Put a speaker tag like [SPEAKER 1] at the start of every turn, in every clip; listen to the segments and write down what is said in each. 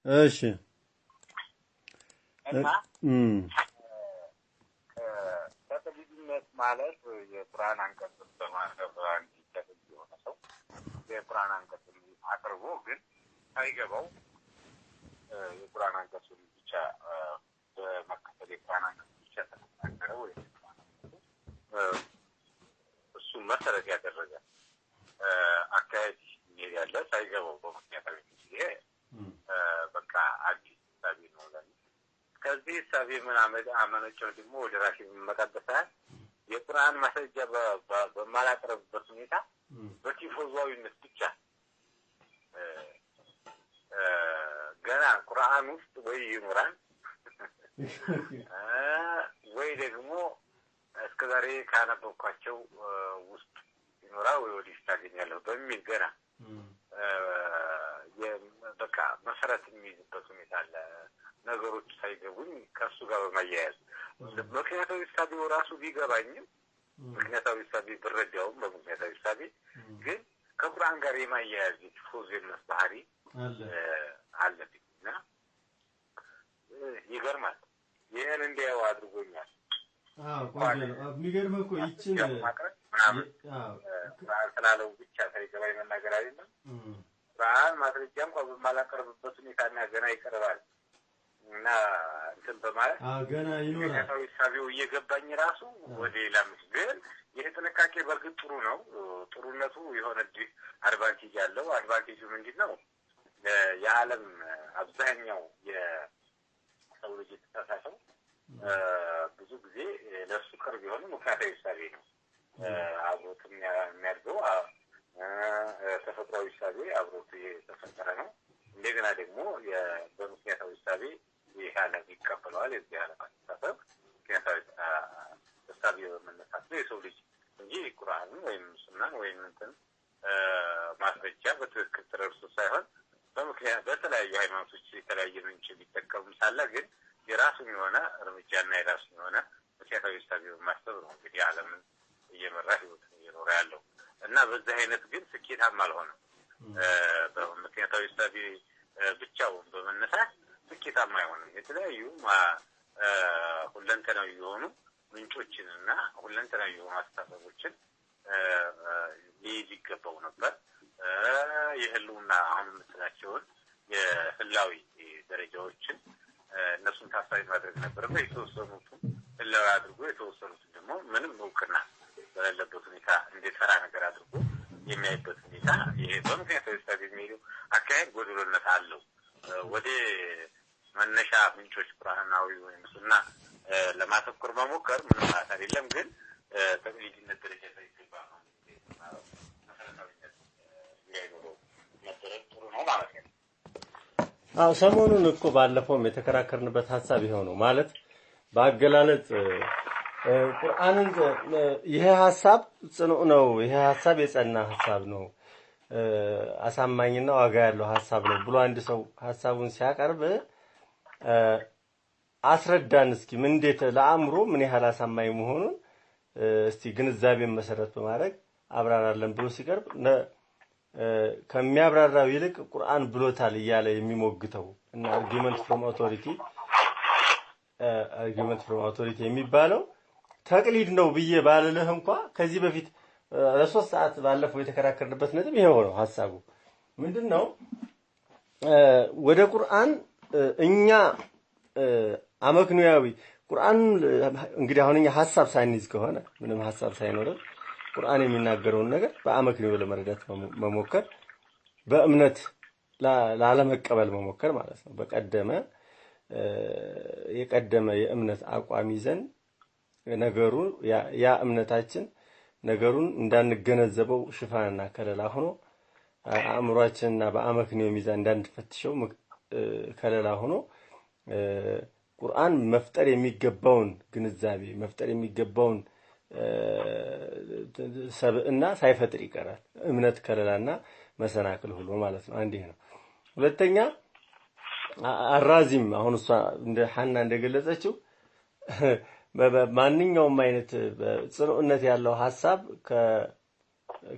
[SPEAKER 1] እሺ።
[SPEAKER 2] እና ተቅሊድነት ማለት የቁርአን አንቀጽን በማቅረብ፣ አንድ ተቅሊድ የሆነ ሰው የቁርአን አንቀጽን አቅርቦ ግን ሳይገባው የቁርአን አንቀጹን ብቻ በመከተል፣ የቁርአን አንቀጽ ብቻ ተናገረ ወይ እሱ መሰረት ያደረገ አካሄድ የሚሄድ ያለ ሳይገባው በምክንያታዊ፣ ይሄ በቃ አዲስ እሳቤ ነው ለኔ። ከዚህ እሳቤ ምን አመነጨው ደግሞ ወደ ራሴ የምመጣበት ሰዓት የቁርአን ማስረጃ በማላቀርብበት ሁኔታ በቲፎዟዊነት ብቻ ገና ቁርአን ውስጥ ወይ ይኖራል ወይ ደግሞ እስከዛሬ ካነበብኳቸው ውስጥ ይኖራል ወይ ወደፊት ታገኛለሁ በሚል ገና በቃ መሰረት የሚይዝበት ሁኔታ አለ። ነገሮች ሳይገቡኝ ከእሱ ጋር በማያያዝ ምክንያታዊ እሳቤው ራሱ ቢገባኝም፣ ምክንያታዊ እሳቤ ብረዳውም፣ በምክንያታዊ እሳቤ ግን ከቁርአን ጋር የማያያዝ የቲፎዞነት ባህሪ አለብኝ እና ይገርማል። ይህን እንዲያው አድርጎኛል።
[SPEAKER 1] የሚገርምህ እኮ ይችን
[SPEAKER 2] ማቅረብ ምናምን ቁርአን ስላለው ብቻ ሳይገባኝ መናገር አይደለም። ቁርአን ማስረጃ እንኳ በማላቀርብበት ሁኔታና ገና ይቀርባል እና እንትን በማለት
[SPEAKER 1] ገና ይኖራል።
[SPEAKER 2] ምክንያታዊ እሳቤው እየገባኝ ራሱ ወደ ሌላ ምስ ግን ይህ ጥንቃቄ በእርግጥ ጥሩ ነው። ጥሩነቱ የሆነ advantage አለው። Advantage ኡ ምንድን ነው? የዓለም አብዛኛው የሰው ልጅ የተሳሳተው ብዙ ጊዜ ለእሱ ቅርብ የሆነ ምክንያታዊ እሳቤ ነው። አብሮት የሚያድገው ተፈጥሯዊ እሳቤ አብሮት የተፈጠረ ነው። እንደገና ደግሞ በምክንያታዊ እሳቤ ይህ ዓለም ይቀበለዋል። የዚህ ዓለም አስተሳሰብ ምክንያታዊ እሳቤ በመነሳት ነው የሰው ልጅ እንጂ ቁርአንን ወይም ሱናን ወይም እንትን ማስረጃ በትክክል ተረድቶ ሳይሆን በምክንያት በተለያዩ ሃይማኖቶች የተለያየ ምንጭ ቢጠቀሙም ሳለ ግን የራሱን የሆነ እርምጃና የራሱን የሆነ ምክንያታዊ እሳቤ በማሰብ ነው እንግዲህ ዓለምን እየመራ ህይወትን እየኖረ ያለው። እና በዚህ አይነት ግን ስኬታማ አልሆነም። በምክንያታዊ እሳቤ ብቻውን በመነሳት ስኬታማ አይሆንም። የተለያዩ ሁለንተናዊ የሆኑ ምንጮችን እና ሁለንተናዊ የሆኑ አስተሳሰቦችን ሊይዝ ይገባው ነበር። የህልውና አሁን የምትላቸውን የህላዊ ደረጃዎችን እነሱን ታሳቢ ማድረግ ነበረበት። የተወሰኑትን ህላዊ አድርጎ የተወሰኑትን ደግሞ ምንም እውቅና በሌለበት ሁኔታ እንደ ተራ ነገር አድርጎ የሚያይበት ሁኔታ ይሄ በምክንያታዊ እሳቤ የሚሄደው አካሄድ ጎድሎነት አለው። ወደ መነሻ ምንጮች ቁርአናዊ ወይም ሱና ለማተኮር መሞከር ምንም ማለት አይደለም፣ ግን ተቅሊድነት ደረጃ ሳይገባ መሰረታዊነት እንዳይኖረው መደረግ ጥሩ ነው ማለት ነው።
[SPEAKER 1] አዎ፣ ሰሞኑን እኮ ባለፈውም የተከራከርንበት ሀሳብ ይኸው ነው። ማለት በአገላለጽ ቁርአንን ይሄ ሀሳብ ጽኑ ነው፣ ይሄ ሀሳብ የጸና ሀሳብ ነው፣ አሳማኝና ዋጋ ያለው ሀሳብ ነው ብሎ አንድ ሰው ሀሳቡን ሲያቀርብ አስረዳን እስኪ፣ ምን እንዴት ለአእምሮ ምን ያህል አሳማኝ መሆኑን እስቲ ግንዛቤን መሰረት በማድረግ አብራራለን ብሎ ሲቀርብ ከሚያብራራው ይልቅ ቁርአን ብሎታል እያለ የሚሞግተው እና argument from authority የሚባለው ተቅሊድ ነው ብዬ ባልልህ እንኳ ከዚህ በፊት ለ3 ሰዓት ባለፈው የተከራከርንበት ነጥብ ይሄው ነው። ሀሳቡ ምንድን ነው? ወደ ቁርአን እኛ አመክንያዊ ቁርአን እንግዲህ አሁን እኛ ሀሳብ ሳንይዝ ከሆነ፣ ምንም ሀሳብ ሳይኖረን ቁርአን የሚናገረውን ነገር በአመክንዮ ለመረዳት መሞከር በእምነት ላለመቀበል መሞከር ማለት ነው። በቀደመ የቀደመ የእምነት አቋም ይዘን ነገሩ ያ እምነታችን ነገሩን እንዳንገነዘበው ሽፋንና ከለላ ሆኖ አእምሯችንና በአመክንዮ ሚዛን እንዳንፈትሸው ከለላ ሆኖ ቁርአን መፍጠር የሚገባውን ግንዛቤ፣ መፍጠር የሚገባውን ሰብዕና ሳይፈጥር ይቀራል። እምነት ከለላና መሰናክል ሆኖ ማለት ነው። አንድ ይሄ ነው። ሁለተኛ አራዚም አሁን እሷ እንደ ሐና እንደገለጸችው ማንኛውም አይነት ጽኑዕነት ያለው ሀሳብ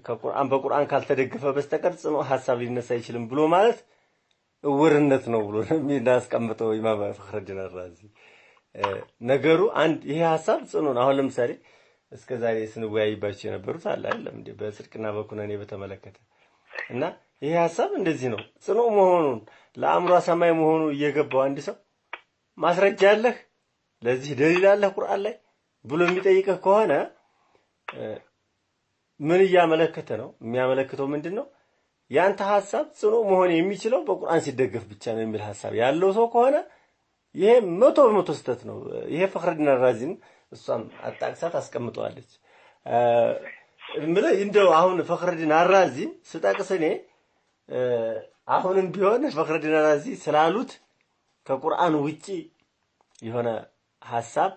[SPEAKER 1] ከቁርአን በቁርአን ካልተደገፈ በስተቀር ጽኑ ሀሳብ ሊነሳ አይችልም ብሎ ማለት እውርነት ነው ብሎ ነው የሚያስቀምጠው ኢማም ፈኽረዲን አራዚ። ነገሩ አንድ ይሄ ሐሳብ ጽኑ ነው። አሁን ለምሳሌ እስከ ዛሬ ስንወያይባቸው የነበሩት አለ አይደለም እንዴ በጽድቅና በኩነኔ በተመለከተ እና ይሄ ሐሳብ እንደዚህ ነው ጽኑ መሆኑን ለአእምሮ አሳማኝ መሆኑ እየገባው አንድ ሰው ማስረጃ አለህ ለዚህ ደሊል አለህ ቁርአን ላይ ብሎ የሚጠይቅህ ከሆነ ምን እያመለከተ ነው? የሚያመለክተው ምንድነው? ያንተ ሐሳብ ጽኑ መሆን የሚችለው በቁርአን ሲደገፍ ብቻ ነው የሚል ሐሳብ ያለው ሰው ከሆነ ይሄ 100% ስህተት ነው። ይሄ ፈኽረዲን አራዚን እሷም አጣቅሳት አስቀምጠዋለች። እንደው አሁን ፈኽረዲን አራዚን ስጠቅስ እኔ አሁንም ቢሆን ፈኽረዲን አራዚ ስላሉት ከቁርአን ውጪ የሆነ ሐሳብ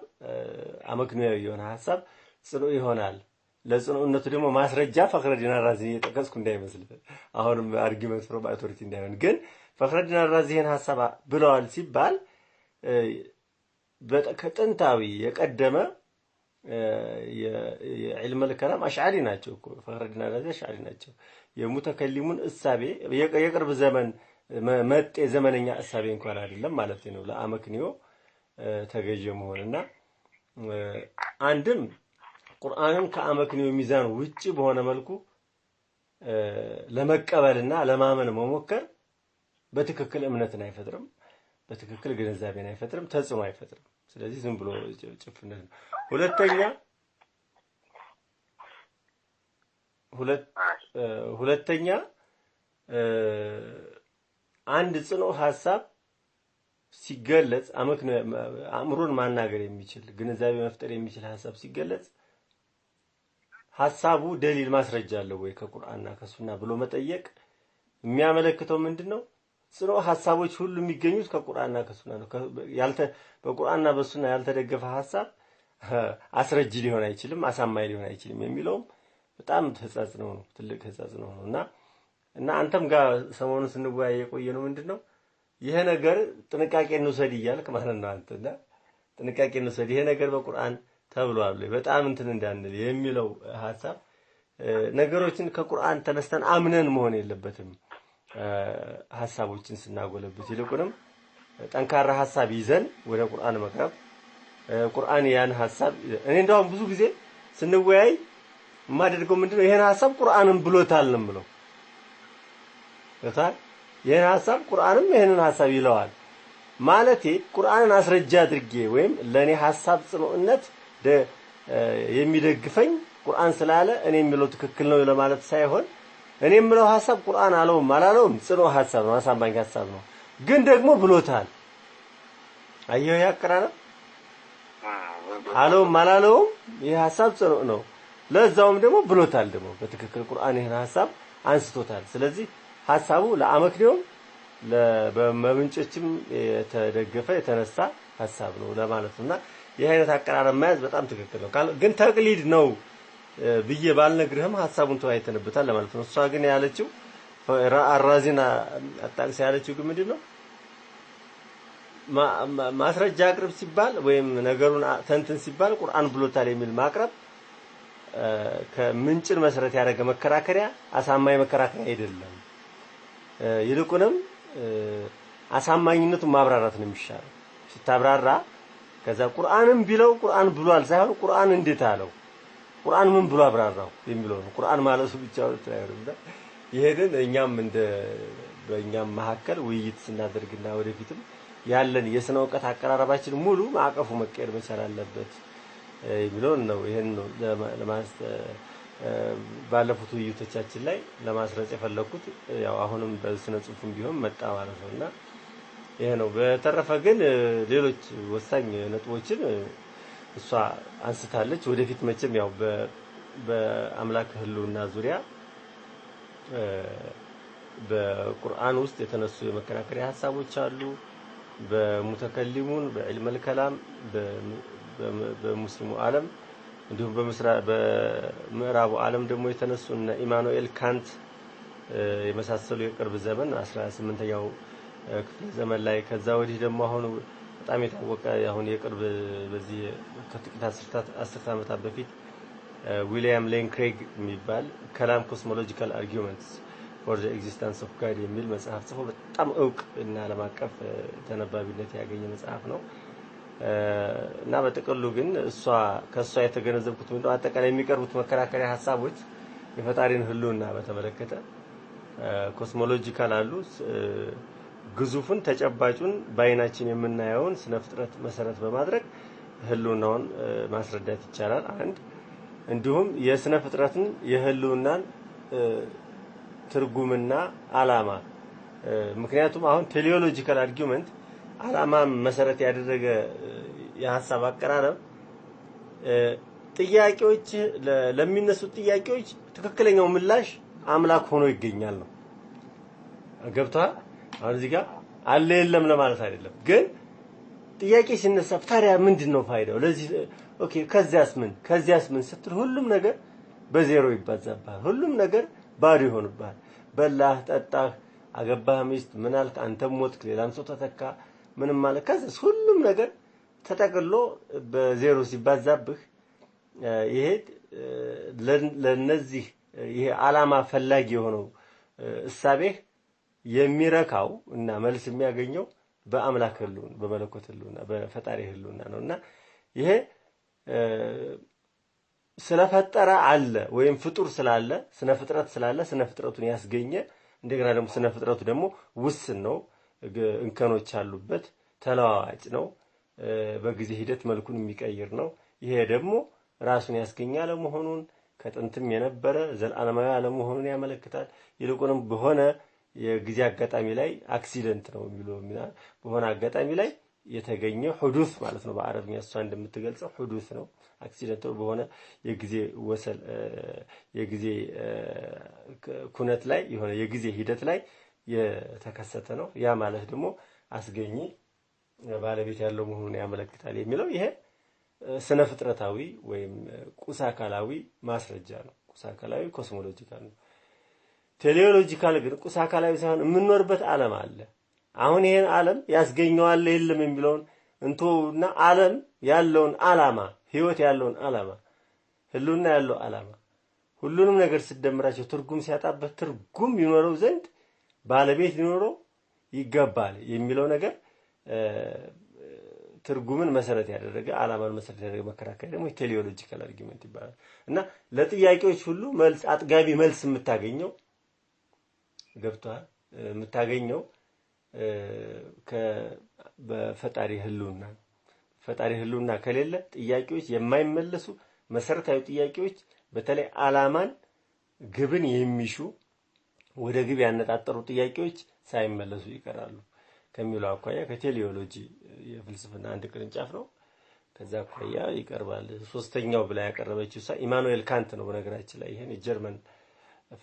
[SPEAKER 1] አመክንዮአዊ የሆነ ሐሳብ ጽኑ ይሆናል። ለጽኑነቱ ደግሞ ማስረጃ ፈኽረዲን አራዚ እየጠቀስኩ እንዳይመስል አሁንም argument from authority እንዳይሆን፣ ግን ፈኽረዲን አራዚ ይሄን ሐሳብ ብለዋል ሲባል ከጥንታዊ የቀደመ የዕልም ከላም አሽዓሪ ናቸው እኮ ፈኽረዲን አራዚ አሽዓሪ ናቸው። የሙተከሊሙን እሳቤ የቅርብ ዘመን መጤ ዘመነኛ እሳቤ እንኳን አይደለም ማለት ነው ለአመክንዮ ተገዥ መሆንና አንድም ቁርአንን ከአመክንዮ ሚዛን ውጪ በሆነ መልኩ ለመቀበልና ለማመን መሞከር በትክክል እምነትን አይፈጥርም፣ በትክክል ግንዛቤን አይፈጥርም፣ ተጽዕኖ አይፈጥርም። ስለዚህ ዝም ብሎ ጭፍነት ነው። ሁለተኛ አንድ ጽኑ ሐሳብ ሲገለጽ አመክንዮ አእምሮን ማናገር የሚችል ግንዛቤ መፍጠር የሚችል ሐሳብ ሲገለጽ ሐሳቡ ደሊል ማስረጃ አለው ወይ ከቁርአንና ከሱና ብሎ መጠየቅ የሚያመለክተው ምንድነው? ጽኑ ሐሳቦች ሁሉ የሚገኙት ከቁርአንና ከሱና ነው። በቁርአንና በሱና ያልተደገፈ ሐሳብ አስረጅ ሊሆን አይችልም፣ አሳማኝ ሊሆን አይችልም የሚለውም በጣም ህጻጽ ነው፣ ትልቅ ህጻጽ ነው። እና አንተም ጋር ሰሞኑን ስንወያይ የቆየነው ምንድነው ይሄ ነገር ጥንቃቄ እንውሰድ እያልክ ማለት ነው አንተና ጥንቃቄ እንውሰድ ይሄ ነገር በቁርአን ተብሏል በጣም እንትን እንዳንል የሚለው ሐሳብ ነገሮችን ከቁርአን ተነስተን አምነን መሆን የለበትም። ሐሳቦችን ስናጎለብት ይልቁንም ጠንካራ ሐሳብ ይዘን ወደ ቁርአን መቅረብ፣ ቁርአን ያን ሐሳብ እኔ እንደውም ብዙ ጊዜ ስንወያይ የማደርገው ምንድነው ይሄን ሐሳብ ቁርአንም ብሎታል ነው የምለው። ይሄን ሐሳብ ቁርአንም ይሄንን ሐሳብ ይለዋል ማለቴ ቁርአንን አስረጃ አድርጌ ወይም ለኔ ሐሳብ ጽኑዕነት የሚደግፈኝ ቁርአን ስላለ እኔ የምለው ትክክል ነው ለማለት ሳይሆን እኔ የምለው ሐሳብ ቁርአን አለውም አላለውም ጽኑ ሐሳብ ነው፣ አሳማኝ ሐሳብ ነው፣ ግን ደግሞ ብሎታል። አየሁ ያቀራረብ አለውም አላለውም ይሄ ሐሳብ ጽኑ ነው፣ ለዛውም ደግሞ ብሎታል፣ ደግሞ በትክክል ቁርአን ይሄን ሐሳብ አንስቶታል። ስለዚህ ሐሳቡ ለአመክንዮም በምንጮችም የተደገፈ የተነሳ ሐሳብ ነው ለማለት ነውና ይሄ አይነት አቀራረብ መያዝ በጣም ትክክል ነው። ግን ተቅሊድ ነው ብዬ ባልነግርህም ሐሳቡን ተወያይተንበታል ለማለት ነው። እሷ ግን ያለችው አራዚና አጣቅስ ያለችው ግን ምንድነው ማስረጃ አቅርብ ሲባል ወይም ነገሩን ተንትን ሲባል ቁርአን ብሎታል የሚል ማቅረብ ከምንጭን መሰረት ያደረገ መከራከሪያ አሳማኝ መከራከሪያ አይደለም። ይልቁንም አሳማኝነቱን ማብራራት ነው የሚሻለው። ስታብራራ ከዛ ቁርአንም ቢለው ቁርአን ብሏል ሳይሆን ቁርአን እንዴት አለው ቁርአን ምን ብሎ አብራራው የሚለው ነው። ቁርአን ማለቱ ብቻ ነው። ይሄንን እኛም እንደ በእኛም መካከል ውይይት ስናደርግና ወደፊትም ያለን የስነ እውቀት አቀራረባችን ሙሉ ማዕቀፉ መቀየር መቻል አለበት የሚለው ነው። ይሄን ነው ባለፉት ውይይቶቻችን ላይ ለማስረጽ የፈለኩት። ያው አሁንም በስነ ጽሁፍም ቢሆን መጣ ማለት ነውና ይሄ ነው። በተረፈ ግን ሌሎች ወሳኝ ነጥቦችን እሷ አንስታለች። ወደፊት መቼም ያው በአምላክ ህልውና ዙሪያ በቁርአን ውስጥ የተነሱ የመከራከሪያ ሐሳቦች አሉ። በሙተከሊሙን በዕልም ከላም በሙስሊሙ ዓለም እንዲሁም በምዕራቡ ዓለም ደግሞ የተነሱ እነ ኢማኑኤል ካንት የመሳሰሉ የቅርብ ዘመን 18ኛው ክፍለ ዘመን ላይ ከዛ ወዲህ ደግሞ አሁን በጣም የታወቀ አሁን የቅርብ በዚህ ከጥቂት አስርት ዓመታት በፊት ዊሊያም ሌን ክሬግ የሚባል ከላም cosmological arguments for the Existence of God የሚል መጽሐፍ ጽፎ በጣም እውቅ እና ዓለም አቀፍ ተነባቢነት ያገኘ መጽሐፍ ነው። እና በጥቅሉ ግን እሷ ከእሷ የተገነዘብኩት ምንድነው፣ አጠቃላይ የሚቀርቡት መከራከሪያ ሀሳቦች የፈጣሪን ህልውና በተመለከተ cosmological አሉ። ግዙፉን ተጨባጩን በአይናችን የምናየውን ስነ ፍጥረት መሰረት በማድረግ ህልውናውን ማስረዳት ይቻላል። አንድ እንዲሁም የስነ ፍጥረትን የህልውናን ትርጉምና አላማ፣ ምክንያቱም አሁን teleological argument አላማ መሰረት ያደረገ የሀሳብ አቀራረብ ጥያቄዎች ለሚነሱት ጥያቄዎች ትክክለኛው ምላሽ አምላክ ሆኖ ይገኛል ነው። ገብቶሃል? አሁን እዚህ ጋር አለ የለም ለማለት አይደለም፣ ግን ጥያቄ ሲነሳ ታዲያ ምንድን ነው ፋይዳው ለዚህ? Okay፣ ከዚያስ ምን፣ ከዚያስ ምን ስትል ሁሉም ነገር በዜሮ ይባዛብሃል። ሁሉም ነገር ባዶ ይሆንብሃል። በላህ፣ ጠጣህ፣ አገባህ ሚስት፣ ምን አልክ፣ አንተም ሞትክ፣ ሌላም ሰው ተተካ፣ ምንም ማለት ከዚያስ ሁሉም ነገር ተጠቅሎ በዜሮ ሲባዛብህ ይሄ ለነዚህ ይሄ ዓላማ ፈላጊ የሆነው እሳቤህ የሚረካው እና መልስ የሚያገኘው በአምላክ ህልውና፣ በመለኮት ህልውና፣ በፈጣሪ ህልውና ነው። እና ይሄ ስለፈጠረ አለ ወይም ፍጡር ስላለ፣ ስነ ፍጥረት ስላለ፣ ስነ ፍጥረቱን ያስገኘ፣ እንደገና ደግሞ ስነ ፍጥረቱ ደግሞ ውስን ነው፣ እንከኖች አሉበት፣ ተለዋዋጭ ነው፣ በጊዜ ሂደት መልኩን የሚቀይር ነው። ይሄ ደግሞ ራሱን ያስገኘ አለመሆኑን፣ ከጥንትም የነበረ ዘለዓለማዊ አለመሆኑን ያመለክታል። ይልቁንም በሆነ የጊዜ አጋጣሚ ላይ accident ነው የሚለው፣ በሆነ አጋጣሚ ላይ የተገኘ حدوث ማለት ነው። በአረብኛ እሷ እንደምትገልጸው حدوث ነው፣ accident ነው። በሆነ የጊዜ ወሰል የጊዜ ኩነት ላይ፣ የሆነ የጊዜ ሂደት ላይ የተከሰተ ነው። ያ ማለት ደግሞ አስገኚ ባለቤት ያለው መሆኑን ያመለክታል የሚለው ይሄ ስነ ፍጥረታዊ ወይም ቁስ አካላዊ ማስረጃ ነው። ቁስ አካላዊ cosmological ነው። Teleological ግን ቁስ አካላዊ ሳይሆን የምንኖርበት ዓለም አለ። አሁን ይሄን ዓለም ያስገኘዋል የለም የሚለውን እንቶና ዓለም ያለውን ዓላማ፣ ህይወት ያለውን ዓላማ፣ ህልውና ያለው ዓላማ ሁሉንም ነገር ስደምራቸው ትርጉም ሲያጣበት ትርጉም ይኖረው ዘንድ ባለቤት ሊኖረው ይገባል የሚለው ነገር ትርጉምን መሰረት ያደረገ፣ ዓላማን መሰረት ያደረገ መከራከሪያ ደግሞ teleological argument ይባላል። እና ለጥያቄዎች ሁሉ መልስ፣ አጥጋቢ መልስ የምታገኘው፣ ገብቶሃል፣ የምታገኘው በፈጣሪ ህልውና ነው። ፈጣሪ ህልውና ከሌለ ጥያቄዎች የማይመለሱ መሰረታዊ ጥያቄዎች፣ በተለይ ዓላማን ግብን የሚሹ ወደ ግብ ያነጣጠሩ ጥያቄዎች ሳይመለሱ ይቀራሉ ከሚለው አኳያ ከ teleology የፍልስፍና አንድ ቅርንጫፍ ነው። ከዛ አኳያ ይቀርባል። ሶስተኛው ብላ ያቀረበችው እሷ ኢማኑኤል ካንት ነው። በነገራችን ላይ ይሄን የጀርመን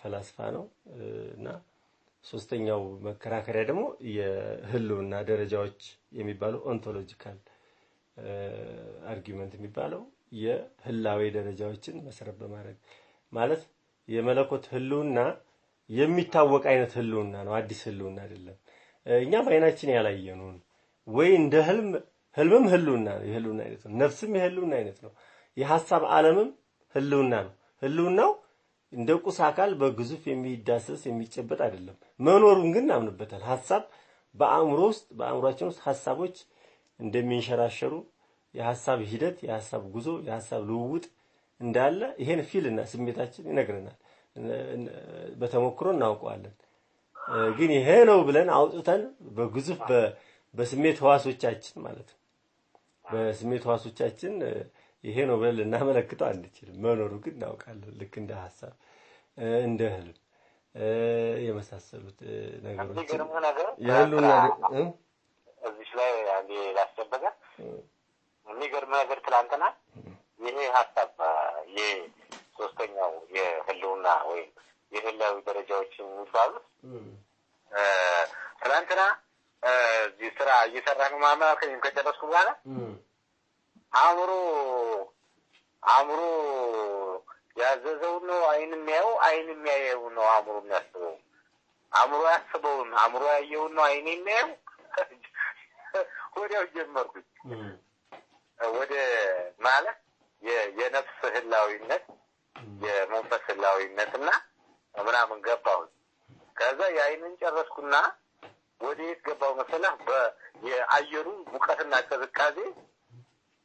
[SPEAKER 1] ፈላስፋ ነው። እና ሶስተኛው መከራከሪያ ደግሞ የህልውና ደረጃዎች የሚባለው ontological argument የሚባለው የህላዌ ደረጃዎችን መሰረት በማድረግ፣ ማለት የመለኮት ህልውና የሚታወቅ አይነት ህልውና ነው፣ አዲስ ህልውና አይደለም። እኛ በአይናችን ያላየነውን ወይ እንደ ህልም፣ ህልምም ህልውና ነው፣ የህልውና አይነት ነው። ነፍስም የህልውና አይነት ነው። የሐሳብ ዓለምም ህልውና ነው። ህልውናው እንደ ቁስ አካል በግዙፍ የሚዳሰስ የሚጨበጥ አይደለም። መኖሩን ግን እናምንበታል። ሐሳብ በአእምሮ ውስጥ፣ በአእምሯችን ውስጥ ሐሳቦች እንደሚንሸራሸሩ፣ የሐሳብ ሂደት፣ የሐሳብ ጉዞ፣ የሐሳብ ልውውጥ እንዳለ ይሄን feel እና ስሜታችን ይነግረናል። በተሞክሮ እናውቀዋለን። ግን ይሄ ነው ብለን አውጥተን በግዙፍ በስሜት ህዋሶቻችን ማለት ነው፣ በስሜት ህዋሶቻችን ይሄ ነው ብለን ልናመለክተው አንችልም። መኖሩ ግን እናውቃለን። ልክ እንደ ሐሳብ፣ እንደ ህልም የመሳሰሉት ነገሮች
[SPEAKER 2] የሚገርምህ ነገር
[SPEAKER 1] የህልውና
[SPEAKER 2] እዚች ላይ አንዴ ላስጨበቀ። የሚገርምህ ነገር ትላንትና ይሄ ሀሳብ ይሄ ሶስተኛው የህልውና ወይም የህላዊ ደረጃዎች የሚባሉት ትላንትና እዚህ ስራ እየሰራህ ነው ማመላከኝ ከጨረስኩ በኋላ አእምሮ ያዘዘውን ነው አይን የሚያየው፣ አይን የሚያየው ነው አእምሮ የሚያስበው፣ አእምሮ ያስበውን፣ አእምሮ ያየውን ነው አይን የሚያየው። ወዲያው ጀመርኩኝ ወደ ማለት የነፍስ ህላዊነት፣ የመንፈስ ህላዊነት እና ምናምን ገባሁኝ። ከዛ የአይንን ጨረስኩና ወደ የት ገባው መሰለህ? የአየሩ ሙቀትና ቅዝቃዜ፣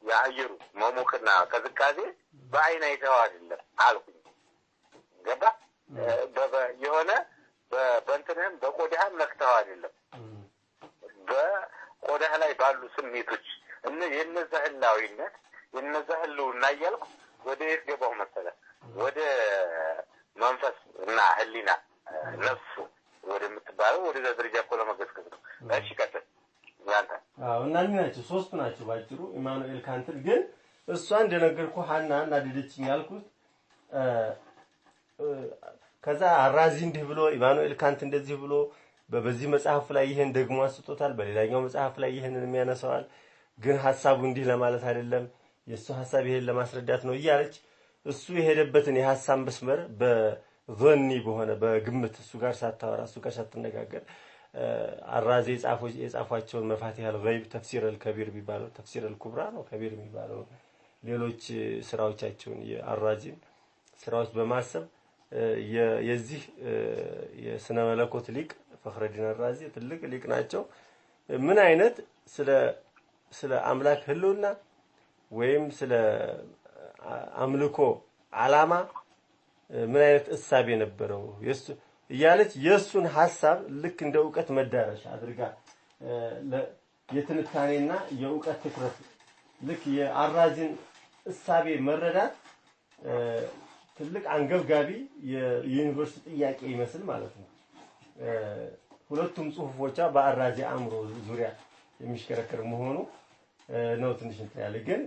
[SPEAKER 2] የአየሩ መሞቅና ቅዝቃዜ በአይን አይተኸው አይደለም አልኩኝ። ገባ? የሆነ በእንትንህም በቆዳህም ነክተኸው አይደለም፣ በቆዳህ ላይ ባሉ ስሜቶች የነዛ ህላዊነት የነዛ ህልውና እያልኩ ወደ የት ገባሁ መሰለህ? ወደ መንፈስ እና ህሊና ነፍስ ወደምትባለው ወደዛ ደረጃ እኮ ለመገስገስ ነው። እሺ ቀጥል ያንተ።
[SPEAKER 1] አዎ፣ እና እኒህ ናቸው፣ ሶስቱ ናቸው ባጭሩ። ኢማኑኤል ካንትን ግን እሷ እንደነገርኩህ ሀና እናደደችኝ ያልኩት ከዛ አራዚ እንዲህ ብሎ፣ ኢማኑኤል ካንት እንደዚህ ብሎ በዚህ መጽሐፍ ላይ ይሄን ደግሞ አንስቶታል፣ በሌላኛው መጽሐፍ ላይ ይሄንን የሚያነሳዋል፣ ግን ሀሳቡ እንዲህ ለማለት አይደለም፣ የእሱ ሀሳብ ይሄን ለማስረዳት ነው እያለች እሱ የሄደበትን የሀሳብ መስመር በዞኒ በሆነ በግምት እሱ ጋር ሳታወራ፣ እሱ ጋር ሳትነጋገር አራዚ የጻፏቸውን መፋቲህ አልገይብ፣ ተፍሲር አልከቢር የሚባለው፣ ተፍሲር አልኩብራ ነው ከቢር የሚባለው፣ ሌሎች ስራዎቻቸውን የአራዚን ስራዎች በማሰብ የዚህ የስነ መለኮት ሊቅ ፈኽረዲን አራዚ ትልቅ ሊቅ ናቸው። ምን አይነት ስለ አምላክ ህልውና ወይም ስለ አምልኮ ዓላማ ምን አይነት እሳቤ ነበረው የሱ እያለች የሱን ሐሳብ ልክ እንደ እውቀት መዳረሻ አድርጋ የትንታኔና የእውቀት ትኩረት ልክ የአራዚን እሳቤ መረዳት ትልቅ አንገብጋቢ የዩኒቨርሲቲ ጥያቄ ይመስል ማለት ነው። ሁለቱም ጽሁፎቿ በአራዚ አእምሮ ዙሪያ የሚሽከረከር መሆኑ ነው ትንሽ እንትን ያለ። ግን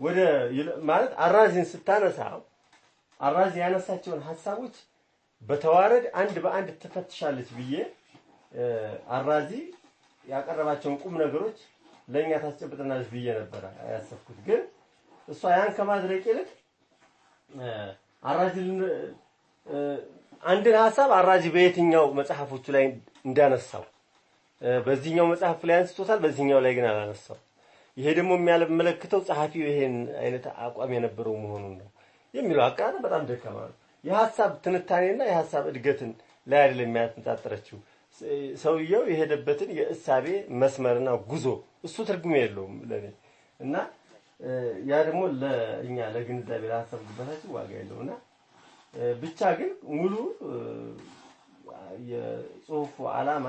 [SPEAKER 1] ወደ ማለት አራዚን ስታነሳ አራዚ ያነሳቸውን ሐሳቦች በተዋረድ አንድ በአንድ ትፈትሻለች ብዬ፣ አራዚ ያቀረባቸውን ቁም ነገሮች ለኛ ታስጨብጠናለች ብዬ ነበር ያሰብኩት። ግን እሷ ያን ከማድረቅ ይልቅ አራዚ አንድን ሐሳብ አራዚ በየትኛው መጽሐፎቹ ላይ እንዳነሳው፣ በዚህኛው መጽሐፍ ላይ አንስቶታል፣ በዚህኛው ላይ ግን አላነሳው። ይሄ ደግሞ የሚያመለክተው ጸሐፊው ይሄን አይነት አቋም የነበረው መሆኑን ነው የሚለው አቀራረብ በጣም ደካማ ነው። የሐሳብ ትንታኔና የሐሳብ እድገትን ላይ አይደለም የሚያነጣጥረችው። ሰውየው የሄደበትን የእሳቤ መስመርና ጉዞ እሱ ትርጉም የለውም ለኔ። እና ያ ደግሞ ለእኛ ለግንዛቤ ለሐሳብ ግንባታችን ዋጋ የለውና ብቻ ግን ሙሉ የጽሁፉ ዓላማ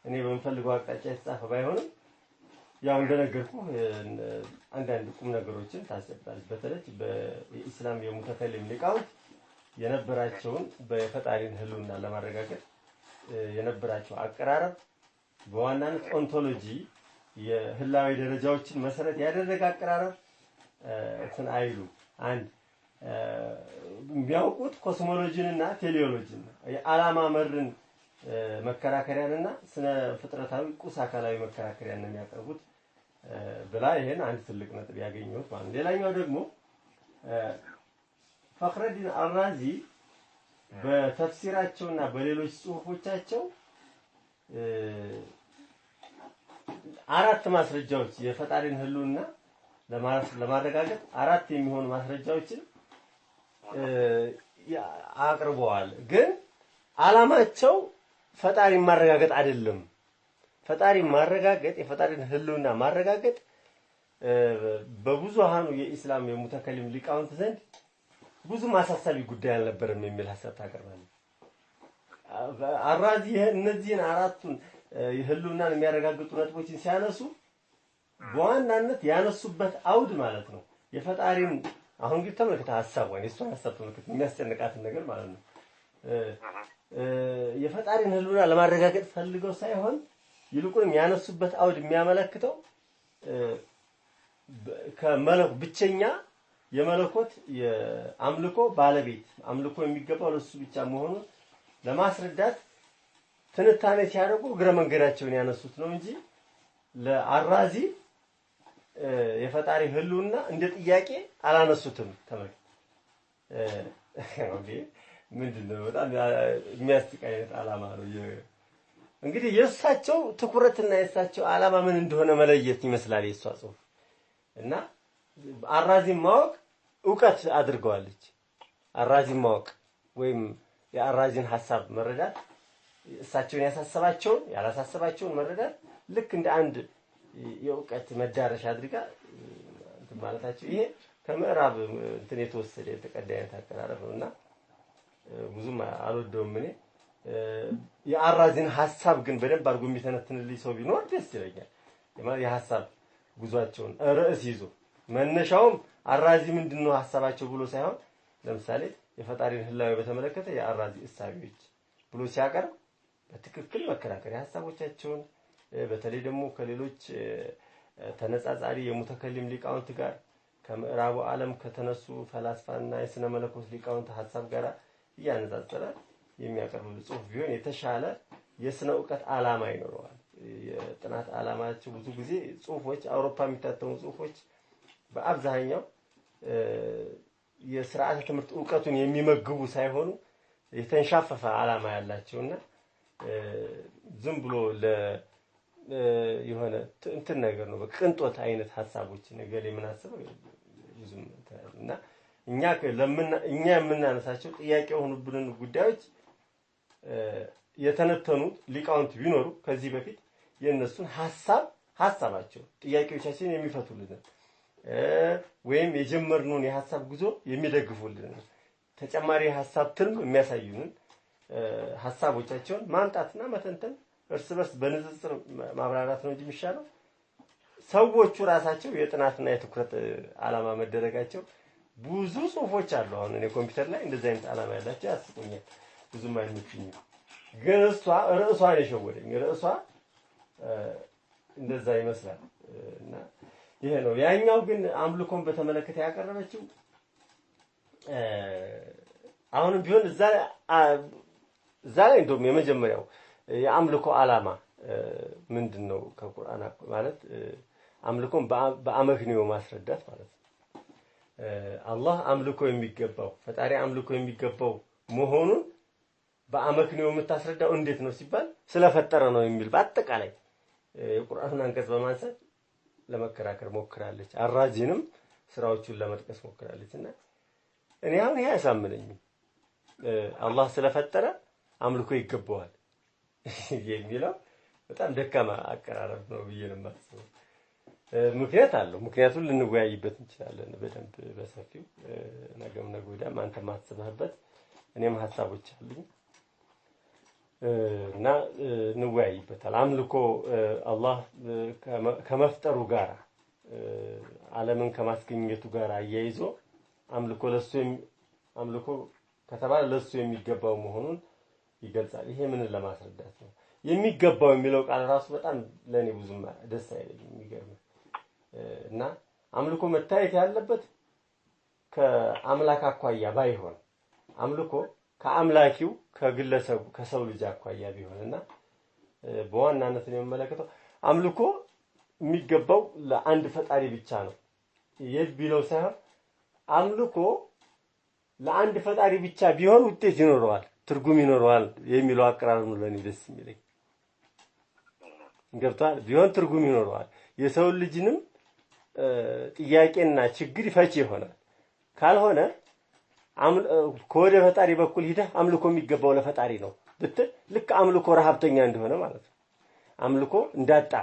[SPEAKER 1] እኔ በምፈልገው አቅጣጫ የተጻፈ ባይሆንም ያው እንደነገርኩህ አንዳንድ ቁም ነገሮችን ታስጨብጣለች። በተለይ በኢስላም የሙተከሊም ሊቃውንት የነበራቸውን በፈጣሪን ህልውና ለማረጋገጥ የነበራቸው አቀራረብ በዋናነት ontology የህላዊ ደረጃዎችን መሰረት ያደረገ አቀራረብ እንትን አይሉ። አንድ የሚያውቁት cosmology ንና teleology ን የዓላማ መርን መከራከሪያንና ስነ ፍጥረታዊ ቁስ አካላዊ መከራከሪያን ነው የሚያቀርቡት ብላ ይሄን አንድ ትልቅ ነጥብ ያገኘሁት ማለት ነው። ሌላኛው ደግሞ ፈኽረዲን አራዚ በተፍሲራቸውና በሌሎች ጽሁፎቻቸው አራት ማስረጃዎች የፈጣሪን ህልውና ለማረጋገጥ አራት የሚሆኑ ማስረጃዎችን አቅርበዋል። ግን ዓላማቸው ፈጣሪን ማረጋገጥ አይደለም። ፈጣሪን ማረጋገጥ የፈጣሪን ህልውና ማረጋገጥ በብዙሃኑ የኢስላም የሙተከሊም ሊቃውንት ዘንድ ብዙ ማሳሰቢ ጉዳይ አልነበረም የሚል ሐሳብ ታቀርባለች። አራዚ እነዚህን አራቱን የህልውናን የሚያረጋግጡ ነጥቦችን ሲያነሱ በዋናነት ያነሱበት አውድ ማለት ነው የፈጣሪን አሁን ግን ተመልከተ ሐሳቧን የሷን ሐሳብ ተመልከተ የሚያስጨንቃትን ነገር ማለት ነው። የፈጣሪን ህልውና ለማረጋገጥ ፈልገው ሳይሆን ይልቁንም ያነሱበት አውድ የሚያመለክተው ከመለኮ ብቸኛ የመለኮት የአምልኮ ባለቤት አምልኮ የሚገባው ለሱ ብቻ መሆኑን ለማስረዳት ትንታኔ ሲያደርጉ እግረ መንገዳቸውን ያነሱት ነው እንጂ ለአራዚ የፈጣሪ ህልውና እንደ ጥያቄ አላነሱትም። ተመልከት okay፣ ምንድነው በጣም የሚያስቅ አይነት ዓላማ ነው። እንግዲህ የእሳቸው ትኩረትና የእሳቸው ዓላማ ምን እንደሆነ መለየት ይመስላል የእሷ ጽሁፍ። እና አራዚን ማወቅ እውቀት አድርገዋለች። አራዚን ማወቅ ወይም የአራዚን ሐሳብ መረዳት እሳቸውን ያሳሰባቸውን ያላሳሰባቸውን መረዳት ልክ እንደ አንድ የእውቀት መዳረሻ አድርጋ እንትን ማለታቸው ይሄ ከምዕራብ እንትን የተወሰደ የተቀዳ አይነት አቀራረብ ነውና ብዙም አልወደውም እኔ። የአራዚን ሐሳብ ግን በደንብ አድርጎ የሚተነትንልኝ ሰው ቢኖር ደስ ይለኛል። የሐሳብ ጉዟቸውን ርዕስ ይዞ መነሻውም አራዚ ምንድነው ሐሳባቸው ብሎ ሳይሆን ለምሳሌ የፈጣሪን ህላዌ በተመለከተ የአራዚ እሳቤዎች ብሎ ሲያቀርብ በትክክል መከራከሪያ ሐሳቦቻቸውን በተለይ ደግሞ ከሌሎች ተነጻጻሪ የሙተከሊም ሊቃውንት ጋር ከምዕራቡ ዓለም ከተነሱ ፈላስፋና የስነ መለኮት ሊቃውንት ሐሳብ ጋር እያነጻጸረ የሚያቀርብ ጽሁፍ ቢሆን የተሻለ የስነ ዕውቀት ዓላማ ይኖረዋል። የጥናት ዓላማቸው ብዙ ጊዜ ጽሁፎች አውሮፓ የሚታተሙ ጽሁፎች በአብዛኛው የስርዓተ ትምህርት ዕውቀቱን የሚመግቡ ሳይሆኑ የተንሻፈፈ ዓላማ ያላቸውና ዝም ብሎ ለ የሆነ እንትን ነገር ነው፣ በቅንጦት አይነት ሐሳቦች ነገር የምናስበው ብዙም እና እኛ የምናነሳቸው ጥያቄ የሆኑብንን ጉዳዮች የተነተኑ ሊቃውንት ቢኖሩ ከዚህ በፊት የነሱን ሐሳባቸው ጥያቄዎቻችንን የሚፈቱልን ወይም የጀመርነውን የሐሳብ ጉዞ የሚደግፉልን ተጨማሪ ሐሳብ ትልም የሚያሳዩንን ሐሳቦቻቸውን ማምጣትና መተንተን እርስ በርስ በንጽጽር ማብራራት ነው እንጂ የሚሻለው ሰዎቹ ራሳቸው የጥናትና የትኩረት ዓላማ መደረጋቸው ብዙ ጽሁፎች አሉ። አሁን እኔ ኮምፒውተር ላይ እንደዚህ አይነት ዓላማ ያላቸው ያስቁኛል፣ ብዙም አይመቹኝም። ግን እሷ ርዕሷን የሸወደኝ ርዕሷ እንደዛ ይመስላል እና ይሄ ነው። ያኛው ግን አምልኮን በተመለከተ ያቀረበችው አሁንም ቢሆን እዛ ላይ እንደውም የመጀመሪያው የአምልኮ ዓላማ ምንድነው ከቁርአን ማለት አምልኮን በአመክንዮ ማስረዳት ማለት ነው። አላህ አምልኮ የሚገባው ፈጣሪ አምልኮ የሚገባው መሆኑን በአመክንዮ የምታስረዳው እንዴት ነው ሲባል ስለፈጠረ ነው የሚል በአጠቃላይ የቁርአኑን አንቀጽ በማንሳት ለመከራከር ሞክራለች። አራዚንም ስራዎቹን ለመጥቀስ ሞክራለችና እኔ አሁን ይሄ አያሳምነኝም። አላህ ስለፈጠረ አምልኮ ይገባዋል የሚለው በጣም ደካማ አቀራረብ ነው ብዬ ነው የማስበው። ምክንያት አለው። ምክንያቱን ልንወያይበት እንችላለን በደንብ በሰፊው ነገም ነገ ወዲያም አንተም አስበህበት እኔም ሐሳቦች አሉኝ እና እንወያይበታል። አምልኮ አላህ ከመፍጠሩ ጋር ዓለምን ከማስገኘቱ ጋር አያይዞ አምልኮ ለሱ አምልኮ ከተባለ ለሱ የሚገባው መሆኑን ይገልጻል። ይሄ ምንን ለማስረዳት ነው? የሚገባው የሚለው ቃል ራሱ በጣም ለኔ ብዙም ደስ አይለኝም፣ የሚገርም እና አምልኮ መታየት ያለበት ከአምላክ አኳያ ባይሆን አምልኮ ከአምላኪው ከግለሰቡ ከሰው ልጅ አኳያ ቢሆንና በዋናነት ነው የምመለከተው አምልኮ የሚገባው ለአንድ ፈጣሪ ብቻ ነው የሚለው ሳይሆን አምልኮ ለአንድ ፈጣሪ ብቻ ቢሆን ውጤት ይኖረዋል፣ ትርጉም ይኖረዋል የሚለው አቀራረብ ነው ለኔ ደስ የሚለኝ። ገብቷል? ቢሆን ትርጉም ይኖረዋል፣ የሰው ልጅንም ጥያቄና ችግር ይፈች ይሆናል። ካልሆነ ከወደ ፈጣሪ በኩል ሂደህ አምልኮ የሚገባው ለፈጣሪ ነው ብትል ልክ አምልኮ ረሃብተኛ እንደሆነ ማለት ነው። አምልኮ እንዳጣ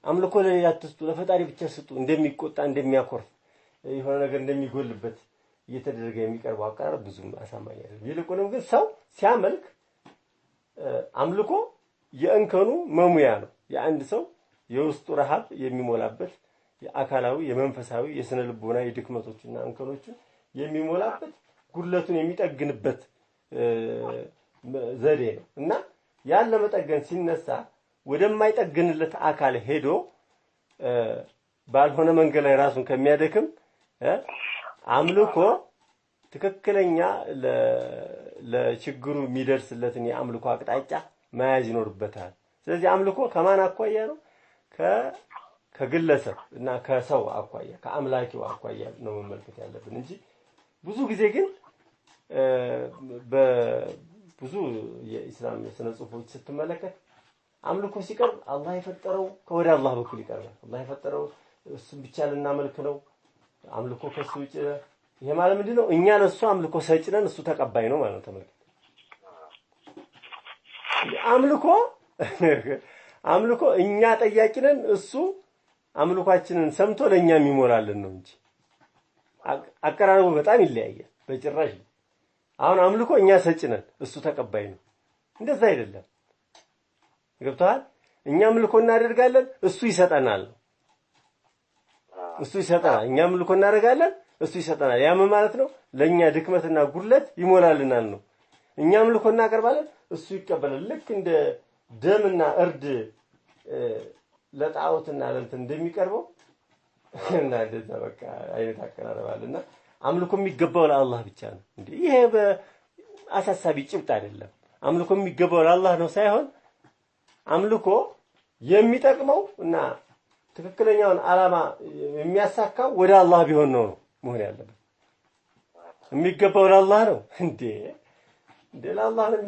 [SPEAKER 1] አምልኮ ለሌላ አትስጡ ለፈጣሪ ብቻ ስጡ እንደሚቆጣ እንደሚያኮርፍ የሆነ ነገር እንደሚጎልበት እየተደረገ የሚቀርበው አቀራረብ ብዙም አሳማኝ አይደለም። ይልቁንም ግን ሰው ሲያመልክ አምልኮ የእንከኑ መሙያ ነው። የአንድ ሰው የውስጡ ረሃብ የሚሞላበት የአካላዊ የመንፈሳዊ የስነ ልቦና የድክመቶችና እንከኖችን የሚሞላበት ጉድለቱን የሚጠግንበት ዘዴ ነው እና ያን ለመጠገን ሲነሳ ወደማይጠግንለት አካል ሄዶ ባልሆነ መንገድ ላይ ራሱን ከሚያደክም አምልኮ ትክክለኛ ለችግሩ የሚደርስለትን የአምልኮ አቅጣጫ መያዝ ይኖርበታል። ስለዚህ አምልኮ ከማን አኳያ ነው? ከግለሰብ እና ከሰው አኳያ ከአምላኪው አኳያ ነው መመልከት ያለብን እንጂ ብዙ ጊዜ ግን በብዙ የኢስላም ስነ ጽሁፎች ስትመለከት አምልኮ ሲቀርብ አላህ የፈጠረው ከወደ አላህ በኩል ይቀርባል። አላህ የፈጠረው እሱን ብቻ ልናመልክ ነው፣ አምልኮ ከሱ ውጭ። ይሄ ማለት ምንድነው? እኛ ለሱ አምልኮ ሰጪ ነን፣ እሱ ተቀባይ ነው ማለት ነው። ተመልከት። አምልኮ አምልኮ እኛ ጠያቂ ነን፣ እሱ አምልኳችንን ሰምቶ ለእኛ የሚሞላልን ነው እንጂ አቀራረቡ በጣም ይለያያል። በጭራሽ አሁን አምልኮ እኛ ሰጭ ነን፣ እሱ ተቀባይ ነው። እንደዛ አይደለም። ገብቶሃል? እኛ አምልኮ እናደርጋለን፣ እሱ ይሰጠናል። እሱ ይሰጠናል። እኛ አምልኮ እናደርጋለን፣ እሱ ይሰጠናል። ያም ማለት ነው ለእኛ ድክመትና ጉድለት ይሞላልናል ነው። እኛ አምልኮ እናቀርባለን፣ እሱ ይቀበላል። ልክ እንደ ደምና እርድ ለጣዖትና ለእንትን እንደሚቀርበው እና እንደዛ በቃ አይነት አቀራረብ አለና አምልኮ የሚገባው ለአላህ ብቻ ነው። እንዴ ይሄ በአሳሳቢ ጭብጥ አይደለም። አምልኮ የሚገባው ለአላህ ነው ሳይሆን አምልኮ የሚጠቅመው እና ትክክለኛውን ዓላማ የሚያሳካው ወደ አላህ ቢሆን ነው መሆን ያለበት። የሚገባው ለአላህ ነው። እንዴ እንዴ ለአላህ ነው።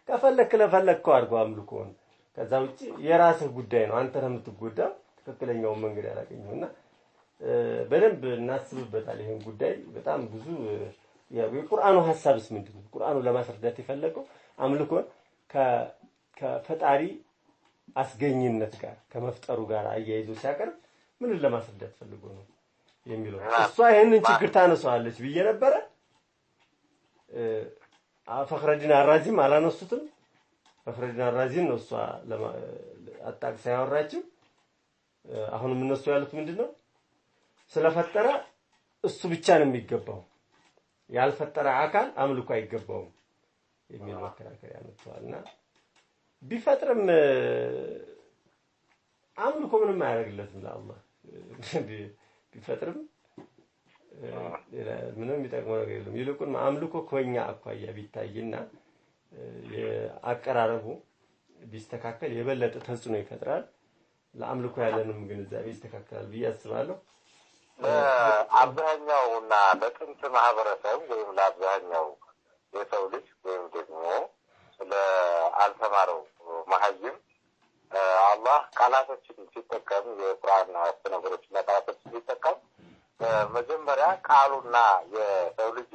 [SPEAKER 1] ከፈለክ ለፈለከው አድርገው አምልኮውን። ከዛ ውጪ የራስህ ጉዳይ ነው። አንተ ነው የምትጎዳው። ትክክለኛውን መንገድ ያላገኘውና በደንብ እናስብበታል ይሄን ጉዳይ። በጣም ብዙ የቁርአኑ ሐሳብስ ምንድነው? ቁርአኑ ለማስረዳት የፈለገው አምልኮን ከፈጣሪ አስገኝነት ጋር ከመፍጠሩ ጋር አያይዞ ሲያቀርብ ምን ለማስረዳት ፈልጎ ነው የሚለው። እሷ ይሄንን ችግር ታነሳዋለች ብዬ ነበረ። ፈኽረዲን አራዚም አላነሱትም። ፈኽረዲን አራዚም ነው እሷ አጣቅሳ ያወራችው። አሁንም እነሱ ያሉት ምንድነው? ስለፈጠረ እሱ ብቻ ነው የሚገባው፣ ያልፈጠረ አካል አምልኮ አይገባውም የሚል መከራከሪያ መጥቷልና ቢፈጥርም አምልኮ ምንም አያደርግለትም ለአላህ። ቢፈጥርም ምንም የሚጠቅመው ነገር የለም። ይልቁን አምልኮ ከኛ አኳያ ቢታይና የአቀራረቡ ቢስተካከል የበለጠ ተጽዕኖ ይፈጥራል። ለአምልኮ ያለንም ግንዛቤ ይስተካከላል ብዬ አስባለሁ።
[SPEAKER 2] አብዛኛውና ለጥንት ማህበረሰብ ወይም ለአብዛኛው የሰው ልጅ ወይም ደግሞ ለአልተማረው መሀይም አላህ ቃላቶችን ሲጠቀም የቁርአን ነገሮችና ቃላቶችን ሲጠቀም መጀመሪያ ቃሉና የሰው ልጅ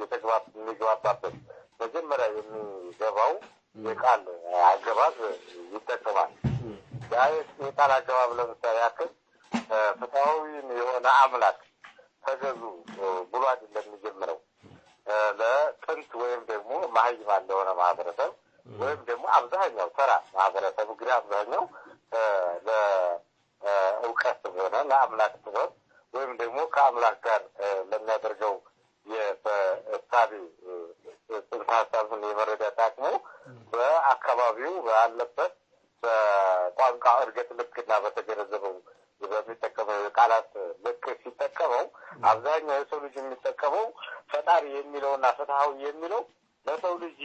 [SPEAKER 2] የሚግባባበት መጀመሪያ የሚገባው የቃል አገባብ ይጠቀማል። ያ የቃል አገባብ ለምሳሌ ያክል ፍትሐዊ የሆነ አምላክ ተገዙ ብሎ አይደለም የሚጀምረው። ለጥንት ወይም ደግሞ መሀይማን ለሆነ ማህበረሰብ ወይም ደግሞ አብዛኛው ተራ ማህበረሰብ እንግዲህ አብዛኛው ለእውቀት ሆነ ለአምላክ ጥበብ ወይም ደግሞ ከአምላክ ጋር ለሚያደርገው የእሳቤ ጽንሰ ሀሳብን የመረዳት አቅሙ በአካባቢው ባለበት በቋንቋ እድገት ልክና በተገነዘበው በሚጠቀመው የቃላት ልክ ሲጠቀመው አብዛኛው የሰው ልጅ የሚጠቀመው ፈጣሪ የሚለውና ፍትሐዊ የሚለው ለሰው ልጅ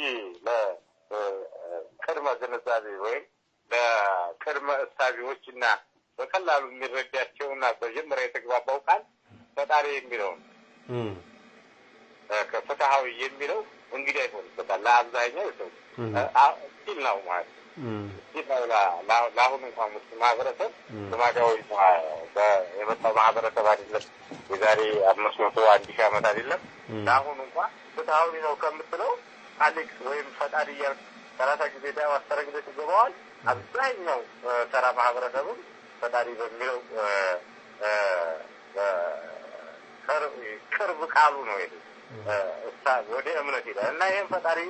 [SPEAKER 2] ለቅድመ ግንዛቤ ወይም ለቅድመ እሳቤዎች እና በቀላሉ የሚረዳቸውና መጀመሪያ የተግባባው ቃል ፈጣሪ የሚለው ነው። ፍትሐዊ የሚለው እንግዲህ አይሆንበታል ለአብዛኛው የሰው ሲል ነው ማለት ነው። ለአሁኑ እንኳን ሙስሊም ማህበረሰብ ልማዳዊ የመጣው ማህበረሰብ አይደለም። የዛሬ 500 1000 ዓመት አይደለም። ለአሁኑ እንኳን ፍትሐዊ ነው ከምትለው አሌክስ ወይም ፈጣሪ እያልክ 30 ጊዜ ዳዋ 10 ጊዜ ትገባዋል። አብዛኛው ተራ ማህበረሰብም ፈጣሪ በሚለው ቅርብ ቃሉ ነው ይሄ ወደ እምነት ይላል እና ይሄን ፈጣሪ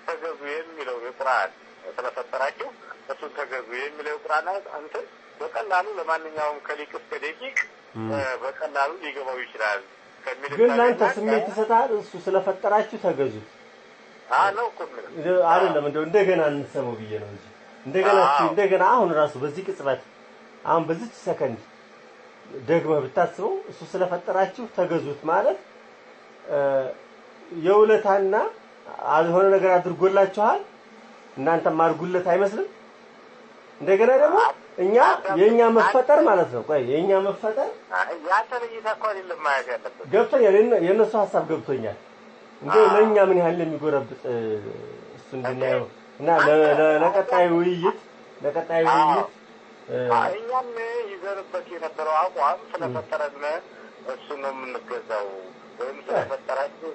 [SPEAKER 2] ተገዙ የሚለው የቁርአን ስለፈጠራቸው እሱን ተገዙ የሚለው የቁርአን እንትን በቀላሉ ለማንኛውም ከሊቅ እስከ ደቂቅ በቀላሉ ሊገባው ይችላል ከሚል
[SPEAKER 1] ግን ለአንተ ስሜት ይሰጣል። እሱ ስለፈጠራችሁ ተገዙት
[SPEAKER 2] ነው እኮ የሚለው
[SPEAKER 1] አይደለም። እንደው እንደገና እንሰማው ብዬ ነው እንጂ እንደገና እንደገና አሁን ራሱ በዚህ ቅጽበት አሁን በዚች ሰከንድ ደግመህ ብታስበው እሱ ስለፈጠራችሁ ተገዙት ማለት የውለታና የሆነ ነገር አድርጎላችኋል እናንተም አድርጉለት አይመስልም? እንደገና ደግሞ እኛ የኛ መፈጠር ማለት ነው። ቆይ የኛ መፈጠር
[SPEAKER 2] ያንተን እይታ እኮ አይደለም ማየት ያለበት።
[SPEAKER 1] ገብቶኛል፣ የእነሱ ሐሳብ ገብቶኛል። እንደው ለእኛ ምን ያህል እንደሚጎረብጥ እሱ እንድናየው እና ለቀጣዩ ውይይት ለቀጣዩ ውይይት
[SPEAKER 2] እኛም ይዘንበት የነበረው አቋም ስለፈጠረን እሱ ነው የምንገዛው ወይም ስለፈጠራችሁ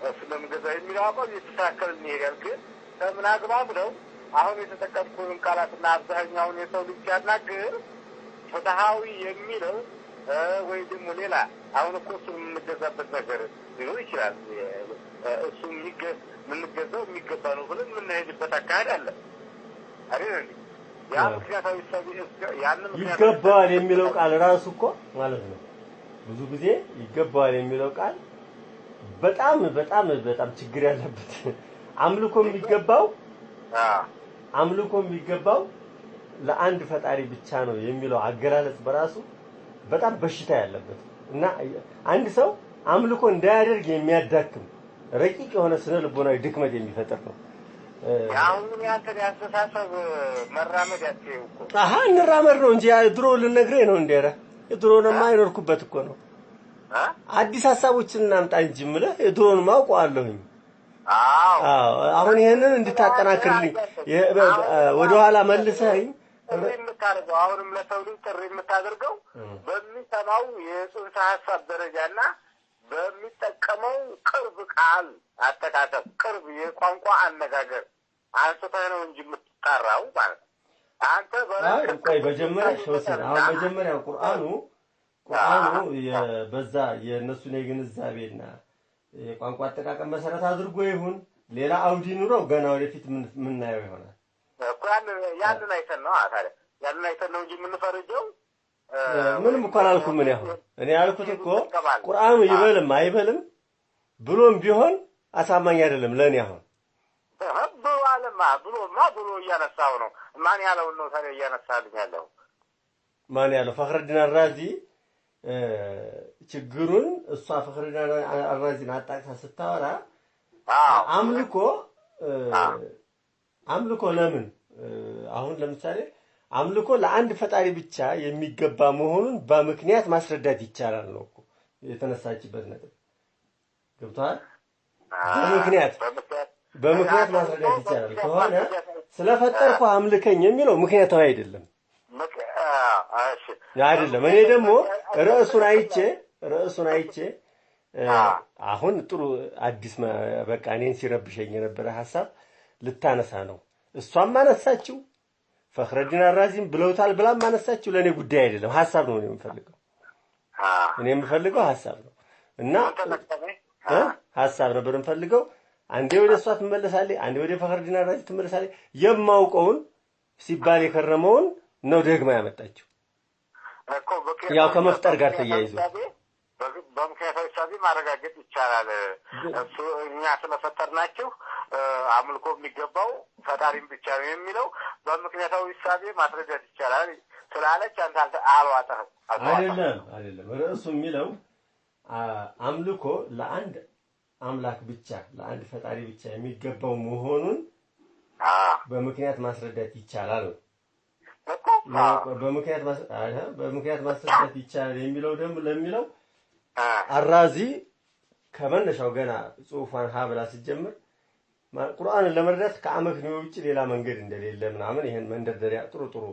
[SPEAKER 2] እሱ ነው የምንገዛው የሚለው አቋም እየተስተካከለ ይሄዳል። ግን ከምን አግባብ ነው አሁን የተጠቀምኩትን ቃላትና አብዛኛውን የሰው ልጅ ሲያናግር ፍትሐዊ የሚለው ወይ ደግሞ ሌላ አሁን እኮ እሱ የምንገዛበት ነገር ሊኖር ይችላል። እሱ የምንገዛው የሚገባ ነው ብለን የምንሄድበት አካሄድ አለ አይደል? ያ ምክንያታዊ ያን
[SPEAKER 1] ይገባዋል የሚለው ቃል ራሱ እኮ ማለት ነው ብዙ ጊዜ ይገባዋል የሚለው ቃል በጣም በጣም በጣም ችግር ያለበት አምልኮ የሚገባው ለአንድ ፈጣሪ ብቻ ነው የሚለው አገላለጽ በራሱ በጣም በሽታ ያለበት እና አንድ ሰው አምልኮ እንዳያደርግ የሚያዳክም ረቂቅ የሆነ ስነ ልቦናዊ ድክመት የሚፈጥር ነው።
[SPEAKER 2] አሁን ያንተን ያስተሳሰብ መራመድ ያትየው እኮ
[SPEAKER 1] አሃ እንራመድ ነው እንጂ ድሮ ልነግርህ ነው እንዴ? ኧረ ድሮንማ አይኖርኩበት እኮ ነው። አዲስ ሐሳቦችን እናምጣ እንጂ የምልህ ድሮንማ አውቀዋለሁኝ።
[SPEAKER 2] አዎ
[SPEAKER 1] አሁን ይሄንን እንድታጠናክርልኝ ወደ ኋላ መልሰኸኝ
[SPEAKER 2] ጥሪ የምታደርገው አሁንም ለሰው ልጅ ጥሪ የምታደርገው በሚሰማው የጽንሰ ሐሳብ ደረጃና በሚጠቀመው ቅርብ ቃል አጠቃቀም ቅርብ የቋንቋ አነጋገር አንስተህ ነው እንጂ የምትጠራው ማለት ነው። አንተ
[SPEAKER 1] ቆይ መጀመሪያ ሸውሲን አሁን መጀመሪያ ቁርአኑ በዛ የእነሱን የግንዛቤና የቋንቋ አጠቃቀም መሰረት አድርጎ ይሁን ሌላ አውዲ ኑሮ ገና ወደፊት ምናየው ይሆናል
[SPEAKER 2] እኮ ያንን አይተን ነው ታዲያ ያንን አይተን ነው እንጂ የምንፈርጀው።
[SPEAKER 1] ምንም እኮ አላልኩም። እኔ አሁን እኔ ያልኩት እኮ ቁርአኑ ይበልም አይበልም ብሎም ቢሆን አሳማኝ አይደለም ለእኔ። አሁን
[SPEAKER 2] ብሏልማ ብሎማ ብሎ እያነሳው ነው። ማን ያለውን ነው ታዲያ እያነሳልኝ ያለው?
[SPEAKER 1] ማን ያለው? ፈኽረዲን አራዚ ችግሩን እሷ ፈኽረዲን አራዚን አጣቅሳ ስታወራ አምልኮ አምልኮ ለምን አሁን ለምሳሌ አምልኮ ለአንድ ፈጣሪ ብቻ የሚገባ መሆኑን በምክንያት ማስረዳት ይቻላል ነው እኮ የተነሳችበት ነጥብ። ገብቶሃል? በምክንያት ማስረዳት ይቻላል ከሆነ ስለፈጠርኩ አምልከኝ የሚለው ምክንያታዊ አይደለም አይደለም። እኔ ደግሞ ርዕሱን አይቼ አሁን ጥሩ አዲስ በቃ እኔን ሲረብሸኝ የነበረ ሐሳብ ልታነሳ ነው። እሷም አነሳችው፣ ፈኽረዲን አራዚም ብለውታል ብላም አነሳችው። ለእኔ ጉዳይ አይደለም፣ ሐሳብ ነው የምፈልገው። እኔ የምፈልገው ሐሳብ ነው እና ሐሳብ ነበር የምፈልገው። አንዴ ወደ እሷ ትመለሳለች፣ አንዴ ወደ ፈኽረዲን አራዚ ትመለሳለች። የማውቀውን ሲባል የከረመውን ነው ደግማ ያመጣችው። ያው ከመፍጠር ጋር ተያይዞ
[SPEAKER 2] በምክንያታዊ እሳቤ ማረጋገጥ ይቻላል። እሱ እኛ ስለፈጠርናችሁ አምልኮ የሚገባው ፈጣሪም ብቻ ነው የሚለው በምክንያታዊ እሳቤ ማስረዳት ይቻላል ስላለች አንተ አልዋጠህም።
[SPEAKER 1] አይደለም ርዕሱ የሚለው አምልኮ ለአንድ አምላክ ብቻ ለአንድ ፈጣሪ ብቻ የሚገባው መሆኑን በምክንያት ማስረዳት ይቻላል ነው። በምክንያት ማስረዳት ይቻላል የሚለው ደግሞ ለሚለው አራዚ ከመነሻው ገና ጽሁፏን ሀብላ ሲጀምር ቁርአንን ለመረዳት ከአመክንዮ ውጭ ሌላ መንገድ እንደሌለ ምናምን ይሄን መንደርደሪያ ጥሩ ጥሩ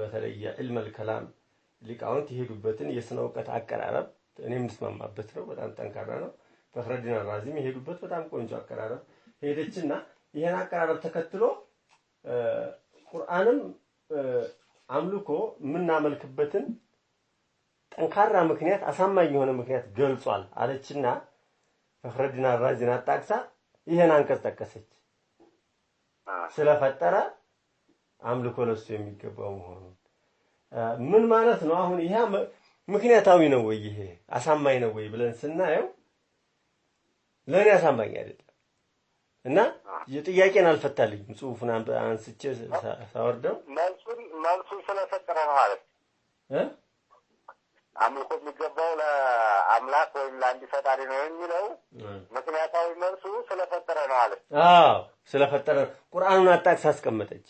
[SPEAKER 1] በተለይ የዕልመል ከላም ሊቃውንት የሄዱበትን የስነ እውቀት አቀራረብ እኔም የምስማማበት ነው። በጣም ጠንካራ ነው። ፈኽረዲን አራዚም የሄዱበት በጣም ቆንጆ አቀራረብ ሄደችና ይሄን አቀራረብ ተከትሎ ቁርአንም አምልኮ የምናመልክበትን ጠንካራ ምክንያት አሳማኝ የሆነ ምክንያት ገልጿል አለችና ፈኽረዲን አራዚን አጣቅሳ ይሄን አንቀጽ ጠቀሰች። ስለፈጠረ አምልኮ ለሱ የሚገባው መሆኑን ምን ማለት ነው? አሁን ይሄ ምክንያታዊ ነው ወይ ይሄ አሳማኝ ነው ወይ ብለን ስናየው ለኔ አሳማኝ አይደለም እና የጥያቄን አልፈታልኝም። ጽሁፉን አንስቼ ሳወርደው
[SPEAKER 2] መልሱን ስለፈጠረ ነው ማለት አምልኮ የሚገባው ለአምላክ ወይም ለአንድ ፈጣሪ ነው የሚለው ምክንያታዊ መልሱ ስለፈጠረ ነው ማለት።
[SPEAKER 1] አዎ ስለፈጠረ ቁርአኑን አጣቅሳ አስቀመጠች።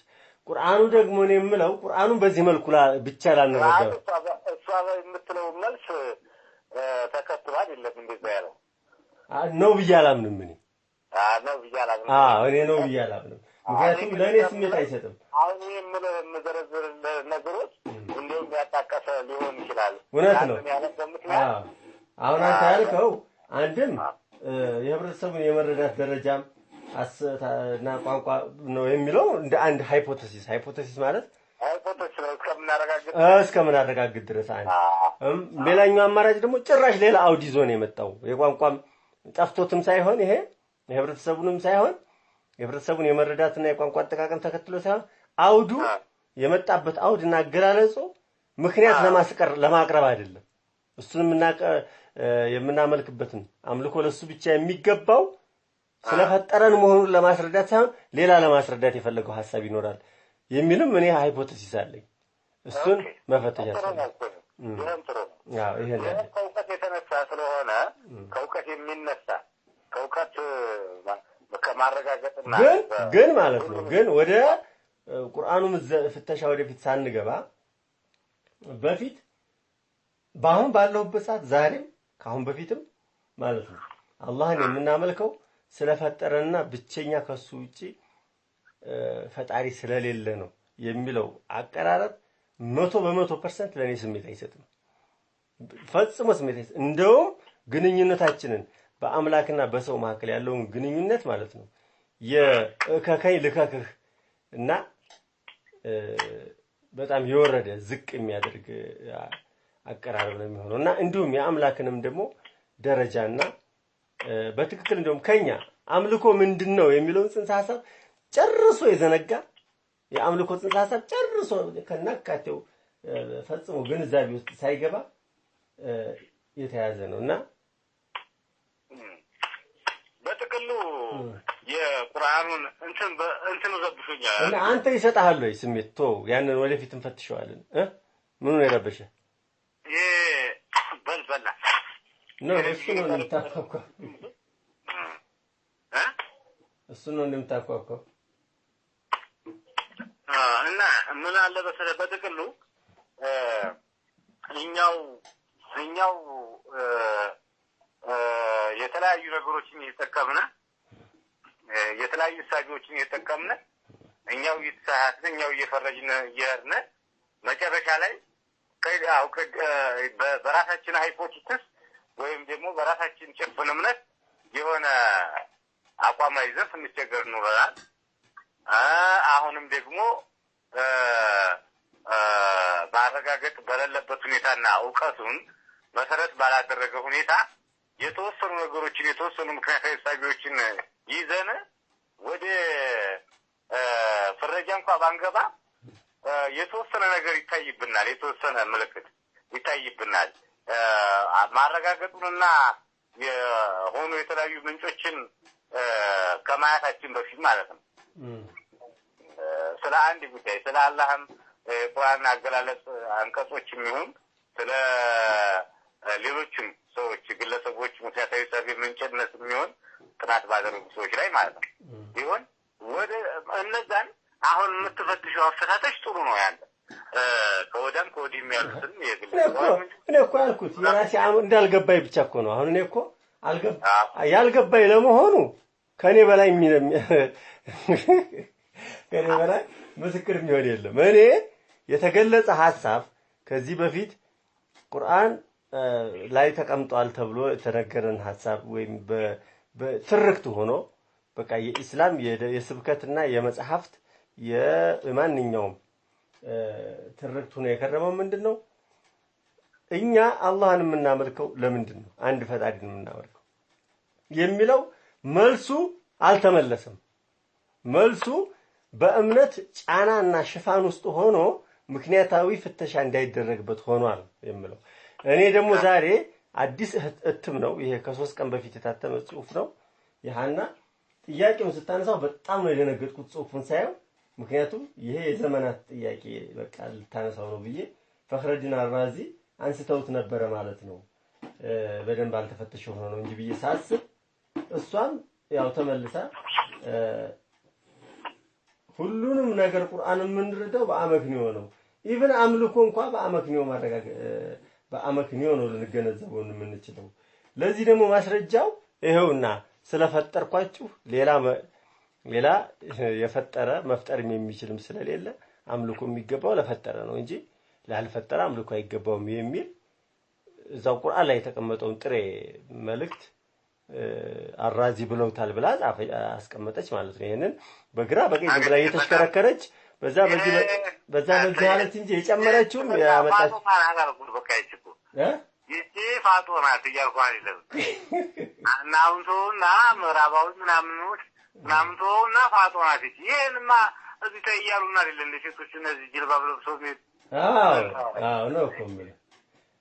[SPEAKER 1] ቁርአኑ ደግሞ እኔ የምለው ቁርአኑን በዚህ መልኩ ብቻ ላንረዳው
[SPEAKER 2] እሷ የምትለው መልስ ተከትሎ አይደለም እንደዛ ያለው
[SPEAKER 1] ነው ብዬ አላምንም። እኔ
[SPEAKER 2] ነው ብዬ አላምንም።
[SPEAKER 1] አዎ እኔ ነው ብዬ አላምንም። ምክንያቱም ለእኔ ስሜት አይሰጥም።
[SPEAKER 2] አሁን የምልህ የምዘረዝርልህ ነገሮች እንዲሁም ያጣቀሰ ሊሆን ይችላል።
[SPEAKER 1] እውነት ነው። አሁን አንተ ያልከው አንድም የህብረተሰቡን የመረዳት ደረጃም እና ቋንቋ ነው የሚለው እንደ አንድ hypothesis። Hypothesis ማለት
[SPEAKER 2] Hypothesis ነው እስከምናረጋግጥ
[SPEAKER 1] እስከምናረጋግጥ ድረስ አንድ። ሌላኛው አማራጭ ደግሞ ጭራሽ ሌላ አውድ ይዞ ነው የመጣው። የቋንቋም ጠፍቶትም ሳይሆን ይሄ የህብረተሰቡንም ሳይሆን የህብረተሰቡን የመረዳትና የቋንቋ አጠቃቀም ተከትሎ ሳይሆን አውዱ የመጣበት አውድና አገላለጹ ምክንያት ለማቅረብ አይደለም። እሱን የምናመልክበትን አምልኮ ለሱ ብቻ የሚገባው ስለፈጠረን መሆኑን ለማስረዳት ሳይሆን ሌላ ለማስረዳት የፈለገው ሐሳብ ይኖራል የሚልም እኔ hypothesis አለኝ። እሱን መፈተሽ ያስፈልጋል።
[SPEAKER 2] ይሄም ጥሩ ነው። አዎ ይሄን ከእውቀት የተነሳ ስለሆነ ከእውቀት የሚነሳ ከእውቀት ከማረጋገጥና
[SPEAKER 1] ግን ማለት ነው። ግን ወደ ቁርአኑ ፍተሻ ወደፊት ሳንገባ በፊት በአሁን ባለሁበት ሰዓት ዛሬም ከአሁን በፊትም ማለት ነው አላህን የምናመልከው ስለፈጠረና ብቸኛ ከሱ ውጪ ፈጣሪ ስለሌለ ነው የሚለው አቀራረብ 100% ለኔ ስሜት አይሰጥም። ፈጽሞ ስሜት አይሰጥም። እንደውም ግንኙነታችንን በአምላክና በሰው መካከል ያለውን ግንኙነት ማለት ነው የእከከኝ ልከክህ እና በጣም የወረደ ዝቅ የሚያደርግ አቀራረብ ነው የሚሆነው። እና እንዲሁም የአምላክንም ደግሞ ደረጃና በትክክል እንደውም ከኛ አምልኮ ምንድነው የሚለውን ጽንሰ ሐሳብ ጨርሶ የዘነጋ የአምልኮ ጽንሰ ሐሳብ ጨርሶ ከናካቴው ፈጽሞ ግንዛቤ ውስጥ ሳይገባ የተያዘ ነውና
[SPEAKER 2] በጥቅሉ የቁርአኑን እንትን ዘብሾኛል።
[SPEAKER 1] እና አንተ ይሰጣል ወይ ስሜት? ቶ ያንን ወደፊት እንፈትሸዋለን። ምኑ ነው የረበሸ?
[SPEAKER 2] በልበላ
[SPEAKER 1] ነው እሱ ነው እንደምታኳኳው። እሱ ነው እንደምታኳኳው።
[SPEAKER 2] እና ምን አለ በሰለ በጥቅሉ እኛው የተለያዩ ነገሮችን እየተጠቀምን የተለያዩ ሳቢዎችን እየተጠቀምን እኛው እየተሳሳትን እኛው እየፈረጅን እየሄድን መጨረሻ ላይ በራሳችን hypothesis ወይም ደግሞ በራሳችን ጭፍን እምነት የሆነ አቋም ይዘን ስንቸገር ኖረናል። አሁንም ደግሞ ማረጋገጥ በሌለበት ሁኔታና እውቀቱን መሰረት ባላደረገ ሁኔታ የተወሰኑ ነገሮችን የተወሰኑ ምክንያታዊ ሳቢዎችን ይዘን ወደ ፍረጃ እንኳን ባንገባ የተወሰነ ነገር ይታይብናል፣ የተወሰነ ምልክት ይታይብናል። ማረጋገጡንና የሆኑ የተለያዩ ምንጮችን ከማየታችን በፊት ማለት ነው። ስለ አንድ ጉዳይ ስለ አላህም ቁርአን አገላለጽ አንቀጾችም ይሁን ስለ ሌሎችም ሰዎች ግለሰቦች ምክንያታዊ ሳቢ ምንጭነት የሚሆን ጥናት ባደረጉ ሰዎች ላይ ማለት ነው ይሁን ወደ እነዛን አሁን የምትፈትሸው አፈታተሽ ጥሩ ነው ያለ ከወዳም ከወዲህም ያሉትን የግለሰቦች
[SPEAKER 1] እኔ እኮ ያልኩት የራሴ እንዳልገባኝ ብቻ እኮ ነው። አሁን እኔ እኮ ያልገባኝ ለመሆኑ ከኔ በላይ ከኔ በላይ ምስክር የሚሆን የለም። እኔ የተገለጸ ሐሳብ ከዚህ በፊት ቁርአን ላይ ተቀምጧል ተብሎ የተነገረን ሐሳብ ወይም በትርክት ሆኖ በቃ የኢስላም የስብከትና የመጽሐፍት የማንኛውም ትርክት ሆኖ የከረመው ምንድነው? እኛ አላህን የምናመልከው ለምንድነው? አንድ ፈጣሪን የምናመልከው የሚለው መልሱ አልተመለሰም። መልሱ በእምነት ጫናና ሽፋን ውስጥ ሆኖ ምክንያታዊ ፍተሻ እንዳይደረግበት ሆኗል የምለው። እኔ ደግሞ ዛሬ አዲስ እትም ነው ይሄ ከ3 ቀን በፊት የታተመ ጽሁፍ ነው። ይሃና ጥያቄውን ስታነሳው በጣም ነው የደነገጥኩት ጽሁፉን ሳየው። ምክንያቱም ይሄ የዘመናት ጥያቄ በቃ ልታነሳው ነው ብዬ ፈኽረዲን አራዚ አንስተውት ነበረ ማለት ነው። በደንብ አልተፈተሸ ሆኖ ነው እንጂ ብዬ ሳስብ እሷም ያው ተመልሳ ሁሉንም ነገር ቁርአን የምንረዳው በአመክንዮ ነው። Even አምልኮ እንኳን በአመክንዮ ማረጋገጥ በአመክንዮ ነው ልንገነዘበው የምንችለው። ለዚህ ደግሞ ማስረጃው ይሄውና ስለፈጠርኳችሁ ሌላ የፈጠረ መፍጠርም የሚችልም ስለሌለ አምልኮ የሚገባው ለፈጠረ ነው እንጂ ላልፈጠረ አምልኮ አይገባውም የሚል እዛው ቁርአን ላይ የተቀመጠውን ጥሬ መልእክት አራዚ ብለውታል ብላ አስቀመጠች ማለት ነው። ይሄንን በግራ በቀኝ ዝም ብላ እየተሽከረከረች በዛ በዚህ በዛ በዚህ አለች እንጂ የጨመረችውም ያመጣች
[SPEAKER 2] ይቺ ፋጦ ናት እያልኩህ አይደለም። እና አሁን ተውና ምዕራባዊ ምናምኖች ምናምን ተውና ፋጦ ናት ይቺ። ይሄንማ እዚህ ተይ እያሉን አይደለ እንደ ሴቶች እነዚህ ጅልባብ ለብሰው የሚሄዱ።
[SPEAKER 1] አዎ አዎ ነው እኮ የምልህ።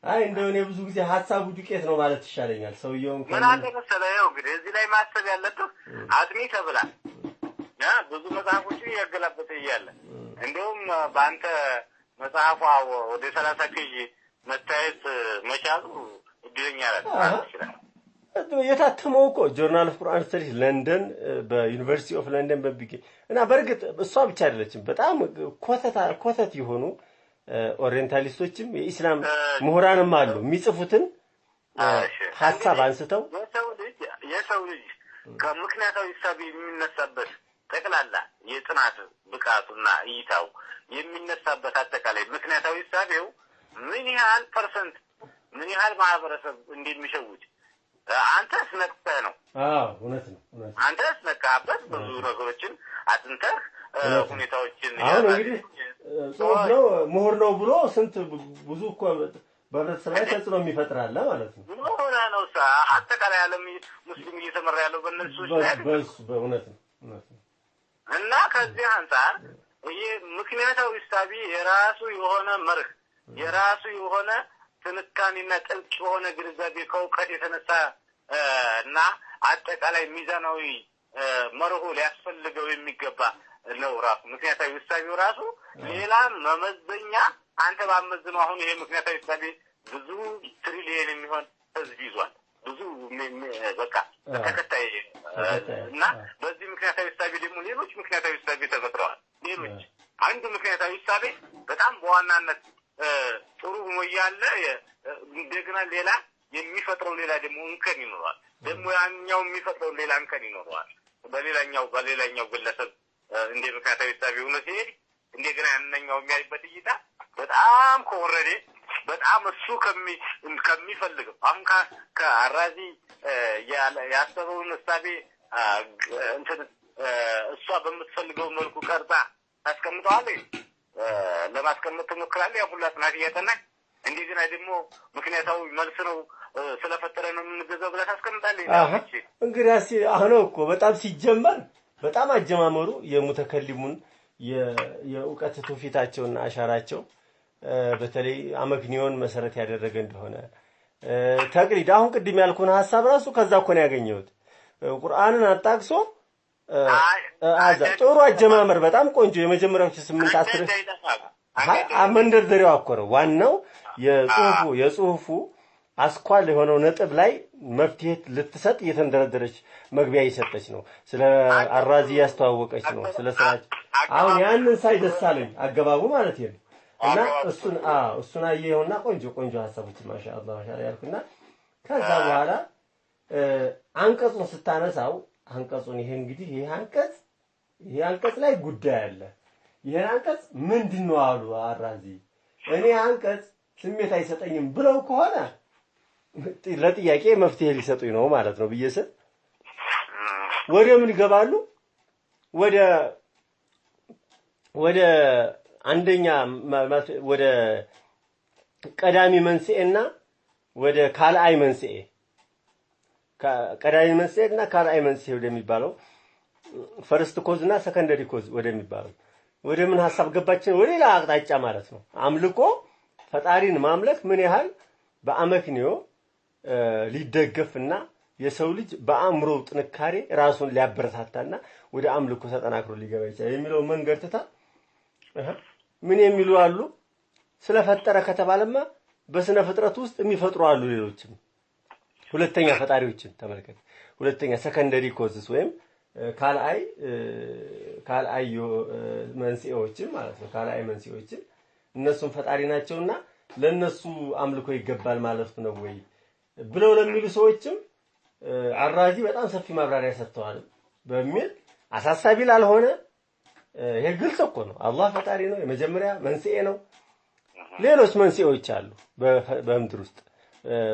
[SPEAKER 1] አይ እንደው እኔ ብዙ ጊዜ ሀሳቡ ዱቄት ነው ማለት ይሻለኛል። ሰውየውን
[SPEAKER 2] ምን አለ መሰለህ፣ ይኸው እንግዲህ እዚህ ላይ ማሰብ ያለብህ አጥኒ ተብላ ብዙ መጽሐፎችን እያገላበጠ እያለ እንደውም በአንተ መጽሐፏ ወደ 30 page መታየት መቻሉ እድለኛ ናት ይችላል።
[SPEAKER 1] የታተመው እኮ Journal of Quran Studies ለንደን በ University of London በሚገኝ እና በእርግጥ እሷ ብቻ አይደለችም። በጣም ኮተት የሆኑ orientalist ኦችም የኢስላም ምሁራንም አሉ የሚጽፉትን ሀሳብ አንስተው
[SPEAKER 2] የሰው ልጅ ከምክንያታዊ እሳቤ የሚነሳበት ጠቅላላ የጥናት ብቃቱና እይታው የሚነሳበት አጠቃላይ ምክንያታዊ እሳቤው ምን ያህል percent ምን ያህል ማህበረሰብ እንደሚሸውድ አንተስ ነቅተህ ነው።
[SPEAKER 1] አዎ እውነት ነው።
[SPEAKER 2] አንተስ ነቃህበት፣ ብዙ ነገሮችን አጥንተህ ሁኔታዎችን
[SPEAKER 1] አሁን እንግዲህ ጽሁፍ ነው ምሁር ነው ብሎ ስንት ብዙ እኮ በህብረተሰብ ላይ ተጽዕኖ የሚፈጥር አለ ማለት ነው።
[SPEAKER 2] ምሁር ነው አጠቃላይ ዓለም ሙስሊም እየተመራ ያለው በእነሱ
[SPEAKER 1] በእውነት ነው እውነት ነው።
[SPEAKER 2] እና ከዚህ አንጻር ይህ ምክንያታዊ እሳቤ የራሱ የሆነ መርህ የራሱ የሆነ ትንታኔና ጥልቅ የሆነ ግንዛቤ ከእውቀት የተነሳ እና አጠቃላይ ሚዛናዊ መርሆ ሊያስፈልገው የሚገባ ነው። ራሱ ምክንያታዊ እሳቤው ራሱ ሌላ መመዘኛ አንተ ባመዝነው አሁን ይሄ ምክንያታዊ እሳቤ ብዙ ትሪሊየን የሚሆን ህዝብ ይዟል። ብዙ በቃ ተከታይ እና በዚህ ምክንያታዊ እሳቤ ደግሞ ሌሎች ምክንያታዊ እሳቤ ተፈጥረዋል። ሌሎች አንዱ ምክንያታዊ እሳቤ በጣም በዋናነት ጥሩ ሆኖ እያለ እንደገና ሌላ የሚፈጥረው ሌላ ደግሞ እንከን ይኖረዋል። ደግሞ ያኛው የሚፈጥረው ሌላ እንከን ይኖረዋል። በሌላኛው ግለሰብ እንደ ምክንያታዊ እሳቤ ሆኖ ሲሄድ እንደገና ያንኛው የሚያይበት እይታ በጣም ከወረደ በጣም እሱ ከሚፈልገው አሁን ከአራዚ ያሰበውን እሳቤ እንትን እሷ በምትፈልገው መልኩ ቀርጻ ታስቀምጠዋለች። ለማስቀመጥ ትሞክራለች። ያ ሁላ ጥናት እያጠናች እንደገና ደግሞ ምክንያታዊ መልስ ነው ስለፈጠረ ነው የምንገዛው ብላ ታስቀምጣለች።
[SPEAKER 1] እንግዲህ አሁን እኮ በጣም ሲጀመር በጣም አጀማመሩ የሙተከሊሙን የእውቀት ትውፊታቸውና አሻራቸው በተለይ አመክንዮን መሰረት ያደረገ እንደሆነ ተቅሊድ አሁን ቅድም ያልኩን ሐሳብ ራሱ ከዛ እኮ ነው ያገኘሁት። ቁርአንን አጣቅሶ አዛ ጥሩ አጀማመር በጣም ቆንጆ የመጀመሪያዎቹ 8 10 መንደርደሪያው እኮ ነው ዋናው የጽሁፉ አስኳል የሆነው ነጥብ ላይ መፍትሄ ልትሰጥ እየተንደረደረች መግቢያ እየሰጠች ነው። ስለ አራዚ ያስተዋወቀች ነው። ስለ ስራች አሁን ያንን ሳይ ደስ አለኝ አገባቡ ማለት ነው። እና እሱን አየኸውና ቆንጆ ቆንጆ ሐሳቦች ማሻአላህ ማሻአላህ ያልኩና ከዛ በኋላ አንቀጹን ስታነሳው አንቀጹን ይሄ እንግዲህ ይሄ አንቀጽ ላይ ጉዳይ አለ። ይሄን አንቀጽ ምንድነው አሉ አራዚ እኔ አንቀጽ ስሜት አይሰጠኝም ብለው ከሆነ ለጥያቄ መፍትሄ ሊሰጡኝ ነው ማለት ነው ብዬ ስል ወደ ምን ይገባሉ? ወደ አንደኛ ወደ ቀዳሚ መንስኤና ወደ ካልአይ መንስኤ ቀዳሚ መንስኤና ካልአይ መንስኤ ወደሚባለው first cause እና secondary cause ወደሚባለው ወደ ምን ሐሳብ ገባችን? ወደ ሌላ አቅጣጫ ማለት ነው። አምልኮ ፈጣሪን ማምለክ ምን ያህል በአመክንዮ ሊደገፍና የሰው ልጅ በአእምሮው ጥንካሬ ራሱን ሊያበረታታና ወደ አምልኮ ተጠናክሮ ሊገባ ይችላል የሚለው መንገድ ትታ ምን የሚሉ አሉ? ስለፈጠረ ከተባለማ በስነ ፍጥረት ውስጥ የሚፈጥሩ አሉ ሌሎችም ሁለተኛ ፈጣሪዎችን ተመልከት። ሁለተኛ secondary causes ወይም ካልአይ መንስኤዎችን ማለት ነው። ካልአይ መንስኤዎችን እነሱም ፈጣሪ ናቸውና ለነሱ አምልኮ ይገባል ማለት ነው ወይ ብለው ለሚሉ ሰዎችም አራዚ በጣም ሰፊ ማብራሪያ ሰጥተዋል በሚል አሳሳቢ ላልሆነ ይሄ ግልጽ እኮ ነው። አላህ ፈጣሪ ነው፣ የመጀመሪያ መንስኤ ነው። ሌሎች መንስኤዎች አሉ በምድር ውስጥ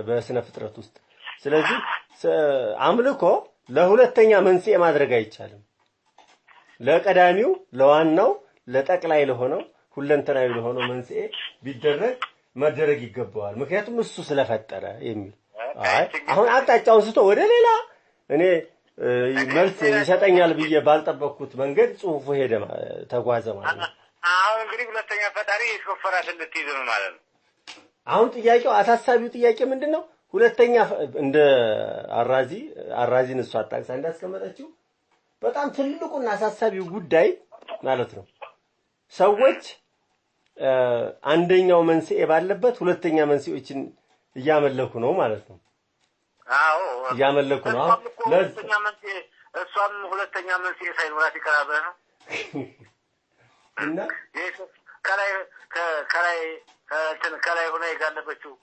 [SPEAKER 1] በስነ ፍጥረት ውስጥ። ስለዚህ አምልኮ ለሁለተኛ መንስኤ ማድረግ አይቻልም። ለቀዳሚው ለዋናው ለጠቅላይ ለሆነው ሁለንተናዊ ለሆነው መንስኤ ቢደረግ መደረግ ይገባዋል። ምክንያቱም እሱ ስለፈጠረ የሚል አይ አሁን አቅጣጫውን ስቶ ወደ ሌላ እኔ መልስ ይሰጠኛል ብዬ ባልጠበቅኩት መንገድ ጽሁፉ ሄደ ተጓዘ ማለት ነው።
[SPEAKER 2] አሁን እንግዲህ ሁለተኛ ፈጣሪ የሾፈራትን ልትይዝ ነው ማለት ነው።
[SPEAKER 1] አሁን ጥያቄው አሳሳቢው ጥያቄ ምንድነው? ሁለተኛ እንደ አራዚን እሷ አጣቅሳ እንዳስቀመጠችው በጣም ትልቁና አሳሳቢው ጉዳይ ማለት ነው ሰዎች አንደኛው መንስኤ ባለበት ሁለተኛ መንስኤዎችን እያመለኩ ነው ማለት ነው።
[SPEAKER 2] አዎ
[SPEAKER 1] እያመለኩ ነው። አሁን
[SPEAKER 2] ሁለተኛ መንስኤ እሷም ሁለተኛ መንስኤ ሳይኖራት ይቀራል ነው
[SPEAKER 1] እና
[SPEAKER 2] ከላይ ከላይ ከላይ ሆና የጋለበችው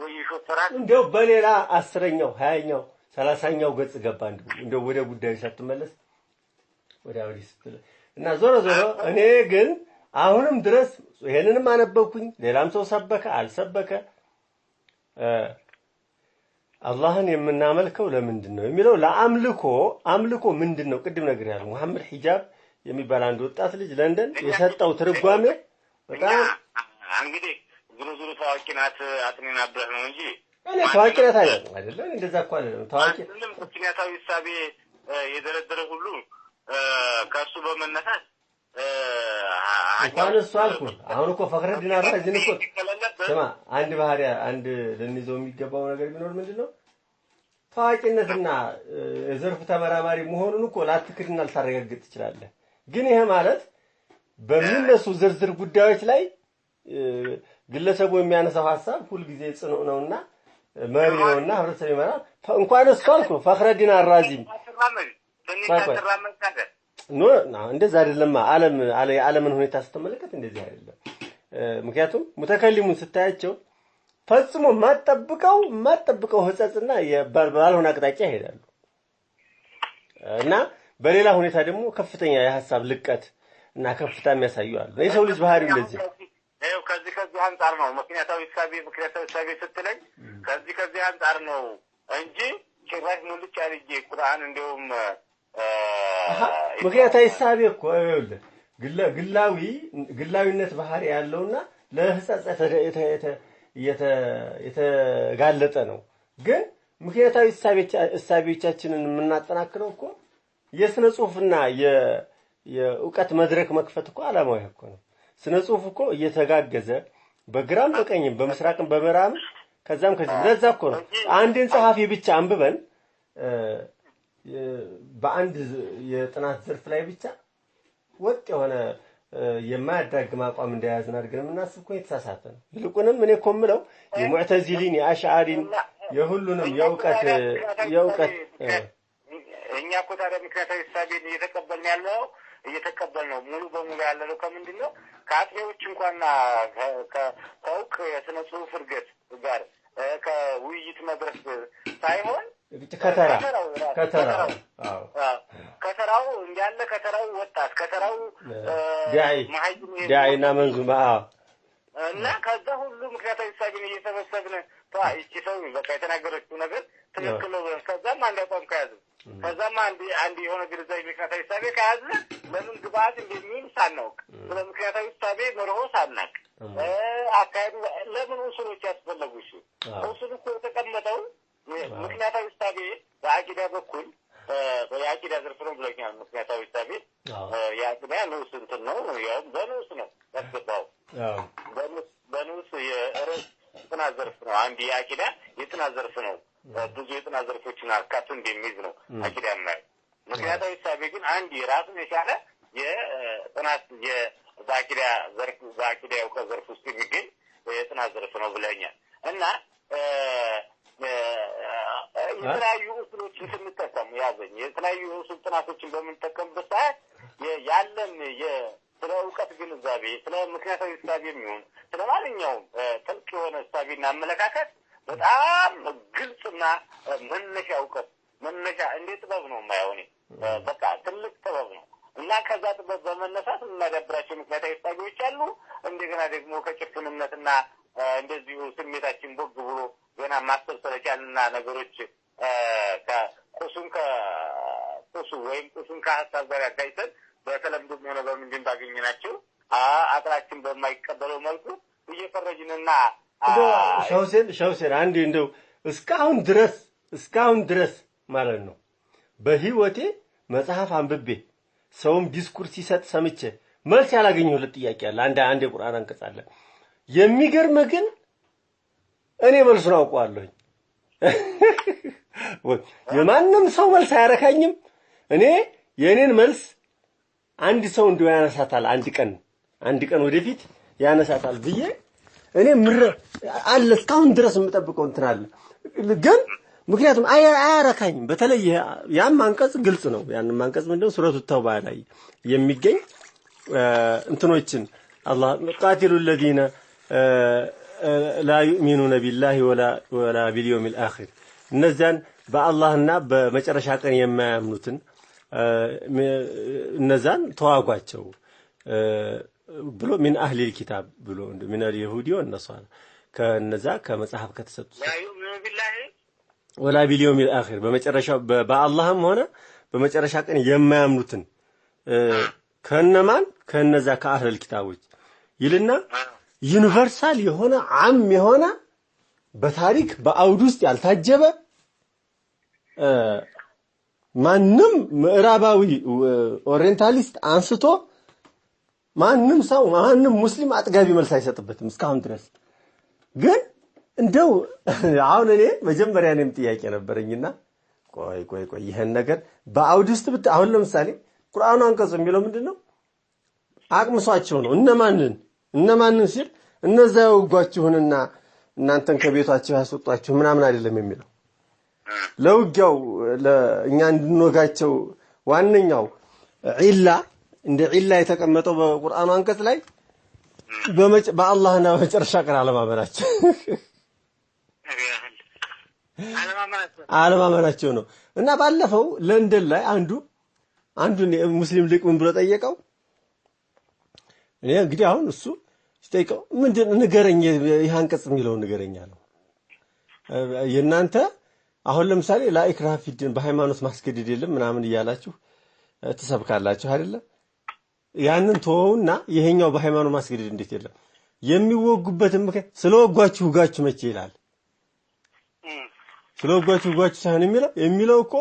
[SPEAKER 2] ወይ ሾፈራት
[SPEAKER 1] እንደው በሌላ 10ኛው 20ኛው 30ኛው ገጽ ገባ እንደው ወደ ጉዳዩ ሳትመለስ ወደ አውዲ ስትል እና ዞሮ ዞሮ እኔ ግን አሁንም ድረስ ይሄንንም አነበብኩኝ፣ ሌላም ሰው ሰበከ አልሰበከ አላህን የምናመልከው ለምንድን ነው የሚለው ለአምልኮ አምልኮ ምንድን ነው? ቅድም ነግሬሃለሁ። መሐመድ ሂጃብ የሚባል አንድ ወጣት ልጅ ለንደን የሰጠው ትርጓሜ በጣም
[SPEAKER 2] እንግዲህ ዙሩ ዙሩ ታዋቂ ናት አጥኒና ብለህ ነው እንጂ
[SPEAKER 1] እኔ ታዋቂ ናት አይደለም፣ እንደዛ እኮ አይደለም። ታዋቂ
[SPEAKER 2] ምንም ምክንያታዊ እሳቤ የደረደረ ሁሉ ከእሱ በመነሳት
[SPEAKER 1] እንኳን እሱ አልኩህ። አሁን እኮ ፈክረዲን አራዚን እኮ ስማ፣ አንድ ባህሪ አንድ ልንይዘው የሚገባው ነገር ቢኖር ምንድነው ታዋቂነትና የዘርፉ ተመራማሪ መሆኑን እኮ ላትክድና ልታረጋግጥ ትችላለህ። ግን ይሄ ማለት በሚነሱ ዝርዝር ጉዳዮች ላይ ግለሰቡ የሚያነሳው ሐሳብ ሁልጊዜ ጽኑ ነውና መሪ ነውና ህብረተሰብ ይመራል። እንኳን እሱ አልኩህ ፈክረዲን አራዚም no እንደዛ አይደለም። ዓለም የዓለምን ሁኔታ ስትመለከት እንደዚህ አይደለም። ምክንያቱም ሙተከሊሙን ስታያቸው ፈጽሞ ማጠብቀው ህጸጽና ባልሆነ አቅጣጫ ይሄዳሉ እና በሌላ ሁኔታ ደግሞ ከፍተኛ የሐሳብ ልቀት እና ከፍታ የሚያሳዩ አሉ። የሰው ልጅ ባህሪው እንደዚህ ነው።
[SPEAKER 2] ይኸው ከዚህ አንፃር ነው ምክንያታዊ እሳቤ ስትለኝ ከዚህ አንፃር ነው እንጂ ጭራሽ ሙልጭ አድርጌ ቁርአን እንደውም
[SPEAKER 1] ምክንያታዊ እሳቤ እኮ ይኸውልህ ግላዊነት ባህሪ ያለውና ለህጸጽ የተጋለጠ ነው። ግን ምክንያታዊ እሳቤዎቻችንን የምናጠናክረው እኮ የስነ ጽሁፍና የእውቀት መድረክ መክፈት እኮ ዓላማው እኮ ነው። ስነ ጽሁፍ እኮ እየተጋገዘ በግራም በቀኝም በምስራቅም በምዕራብም ከዛም ከዚህ ለዛ እኮ ነው አንድን ጸሐፊ ብቻ አንብበን በአንድ የጥናት ዘርፍ ላይ ብቻ ወጥ የሆነ የማያዳግም አቋም እንደያዝን አድርገን የምናስብ እኮ የተሳሳተ ነው። ይልቁንም እኔ እኮ የምለው የሙዕተዚሊን የአሽዓሪን የሁሉንም የእውቀት
[SPEAKER 2] እኛ እኮ ታዲያ ምክንያታዊ እሳቤን እየተቀበልን ያለው እየተቀበልነው ሙሉ በሙሉ ያለነው ከምንድን ነው? ከአጥኚዎች እንኳን ከእውቅ የስነ ጽሁፍ እድገት ጋር ከውይይት መድረክ ሳይሆን ከተራው እንዳለ ከተራው ወጣት ከተራው
[SPEAKER 1] ዳኢና መንዙማ
[SPEAKER 2] እና ከዛ ሁሉ ምክንያታዊ እሳቤን እየሰበሰብን ይቺ ሰው በቃ የተናገረችው ነገር ትክክል ነው ብለን ከዛም አንድ አቋም ከያዝን ከዛም አንድ የሆነ ግንዛቤ ምክንያታዊ እሳቤ ከያዝን ለምን ግብአት እንደሚውል ሳናውቅ ስለ ምክንያታዊ እሳቤ መርሆ ሳናውቅ አካሄዱ ለምን ኡሱሎች ያስፈለጉ? እሺ ኡሱል እኮ የተቀመጠው ምክንያታዊ እሳቤ በአቂዳ በኩል የአቂዳ ዘርፍ ነው ብለኛል። ምክንያታዊ እሳቤ የአቂዳ ንዑስ እንትን ነው፣ ያው በንዑስ ነው ያስገባው። በንዑስ የርዕስ ጥናት ዘርፍ ነው። አንድ የአቂዳ የጥናት ዘርፍ ነው። ብዙ የጥናት ዘርፎችን አካቶ እንደሚይዝ ነው አቂዳ የማየው። ምክንያታዊ እሳቤ ግን አንድ የራሱን የቻለ የጥናት በአቂዳ ዘርፍ በአቂዳ የእውቀት ዘርፍ ውስጥ የሚገኝ የጥናት ዘርፍ ነው ብለኛል። እና የተለያዩ ኡሱሎችን ስንጠቀም ያዘኝ የተለያዩ ኡሱል ጥናቶችን በምንጠቀምበት ሰዓት ያለን ስለ እውቀት ግንዛቤ ስለ ምክንያታዊ እሳቤ የሚሆን ስለ ማንኛውም ጥልቅ የሆነ እሳቤና አመለካከት በጣም ግልጽና መነሻ እውቀት መነሻ እንደ ጥበብ ነው የማየው እኔ። በቃ ትልቅ ጥበብ ነው እና ከዛ ጥበብ በመነሳት የምናዳብራቸው ምክንያታዊ እሳቤዎች አሉ። እንደገና ደግሞ ከጭፍንነትና እንደዚሁ ስሜታችን ቦግ ብሎ ገና ማሰብ ስለቻልና ነገሮች ወይም ቁሱን ከሀሳብ ጋር ያጋጭተን በተለምዶም ሆነ በምንድን ባገኘናቸው አቅላችን በማይቀበለው መልኩ እየፈረጅንና
[SPEAKER 1] ሸውሴን አንዴ እንደው እስካሁን ድረስ ማለት ነው በህይወቴ መጽሐፍ አንብቤ ሰውም ዲስኩር ሲሰጥ ሰምቼ መልስ ያላገኘሁለት ጥያቄ አለ። አንድ የቁርአን አንቀጽ አለ። የሚገርምህ ግን እኔ መልሱን አውቀዋለሁኝ። የማንም ሰው መልስ አያረካኝም። እኔ የእኔን መልስ አንድ ሰው እንደው ያነሳታል፣ አንድ ቀን ወደፊት ያነሳታል ብዬ እኔ ምር አለ እስካሁን ድረስ የምጠብቀው እንትን አለ። ግን ምክንያቱም አያረካኝም። በተለይ ያም አንቀጽ ግልጽ ነው። ያንም አንቀጽ ምንድነው? ሱረቱ ተውባ ላይ የሚገኝ እንትኖችን አላህ قاتلوا الذين لا يؤمنون بالله ولا باليوم الآخر፣ እነዚያን በአላህና በመጨረሻ ቀን የማያምኑትን እነዛን ተዋጓቸው ብሎ من أهل الكتاب ብሎ من اليهود والنصارى ከነዛ ከመጽሐፍ ከተሰጡት
[SPEAKER 2] لا يؤمنون بالله
[SPEAKER 1] ولا باليوم الآخر፣ በመጨረሻው በአላህም ሆነ በመጨረሻ ቀን የማያምኑትን ከነማን? ከነዛ ከአህለል ኪታቦች ይልና universal የሆነ عام የሆነ በታሪክ በአውድ ውስጥ ያልታጀበ ማንም ምዕራባዊ orientalist አንስቶ ማንም ሰው ማንም ሙስሊም አጥጋቢ መልስ አይሰጥበትም እስካሁን ድረስ። ግን እንደው አሁን እኔ መጀመሪያ እኔም ጥያቄ ነበረኝና ቆይ ቆይ ቆይ ይህን ነገር በአውድ ውስጥ አሁን ለምሳሌ ቁርአኑ አንቀጹ የሚለው ምንድን ነው? አቅምሷቸው ነው። እነማንን እነማንን ሲል እነዛ የወጓችሁንና እናንተን ከቤቷችሁ ያስወጧችሁ ምናምን አይደለም የሚለው። ለውጊያው እኛ እንድንወጋቸው ዋነኛው ዒላ እንደ ዒላ የተቀመጠው በቁርአኑ አንቀጽ ላይ በአላህና በመጨረሻ ቀን አለማመናቸው ነው። እና ባለፈው ለንደን ላይ አንዱን ሙስሊም ሊቅ ምን ብሎ ጠየቀው? እኔ እንግዲህ አሁን እሱ ሲጠይቀው ምንድን ንገረኝ፣ ይህ አንቀጽ የሚለውን ንገረኝ አለው። የእናንተ አሁን ለምሳሌ لا إكراه في الدين በሃይማኖት ማስገደድ የለም ምናምን እያላችሁ ትሰብካላችሁ አይደለም? ያንን ተወውና ይሄኛው በሃይማኖት ማስገደድ እንዴት የለም? የሚወጉበትን ምክንያት ስለወጓችሁ ውጋችሁ መቼ ይላል? ስለወጓችሁ ውጋችሁ ሳይሆን የሚለው እኮ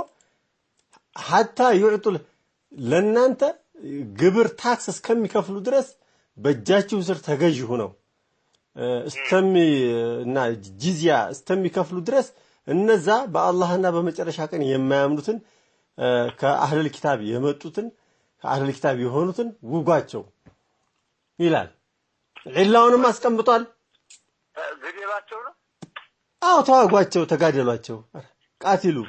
[SPEAKER 1] حتى يعطوا ለእናንተ ግብር tax እስከሚከፍሉ ድረስ በእጃችሁ ስር ተገዥ ሆነው እስተሚ እና ጂዚያ እስተሚከፍሉ ድረስ እነዛ በአላህና በመጨረሻ ቀን የማያምኑትን ከአህለል ኪታብ የመጡትን ከአህለል ኪታብ የሆኑትን ውጓቸው ይላል። ዒላውንም አስቀምጧል።
[SPEAKER 2] ግደሏቸው ነው።
[SPEAKER 1] አዎ ተዋጓቸው፣ ተጋደሏቸው። قاتلوا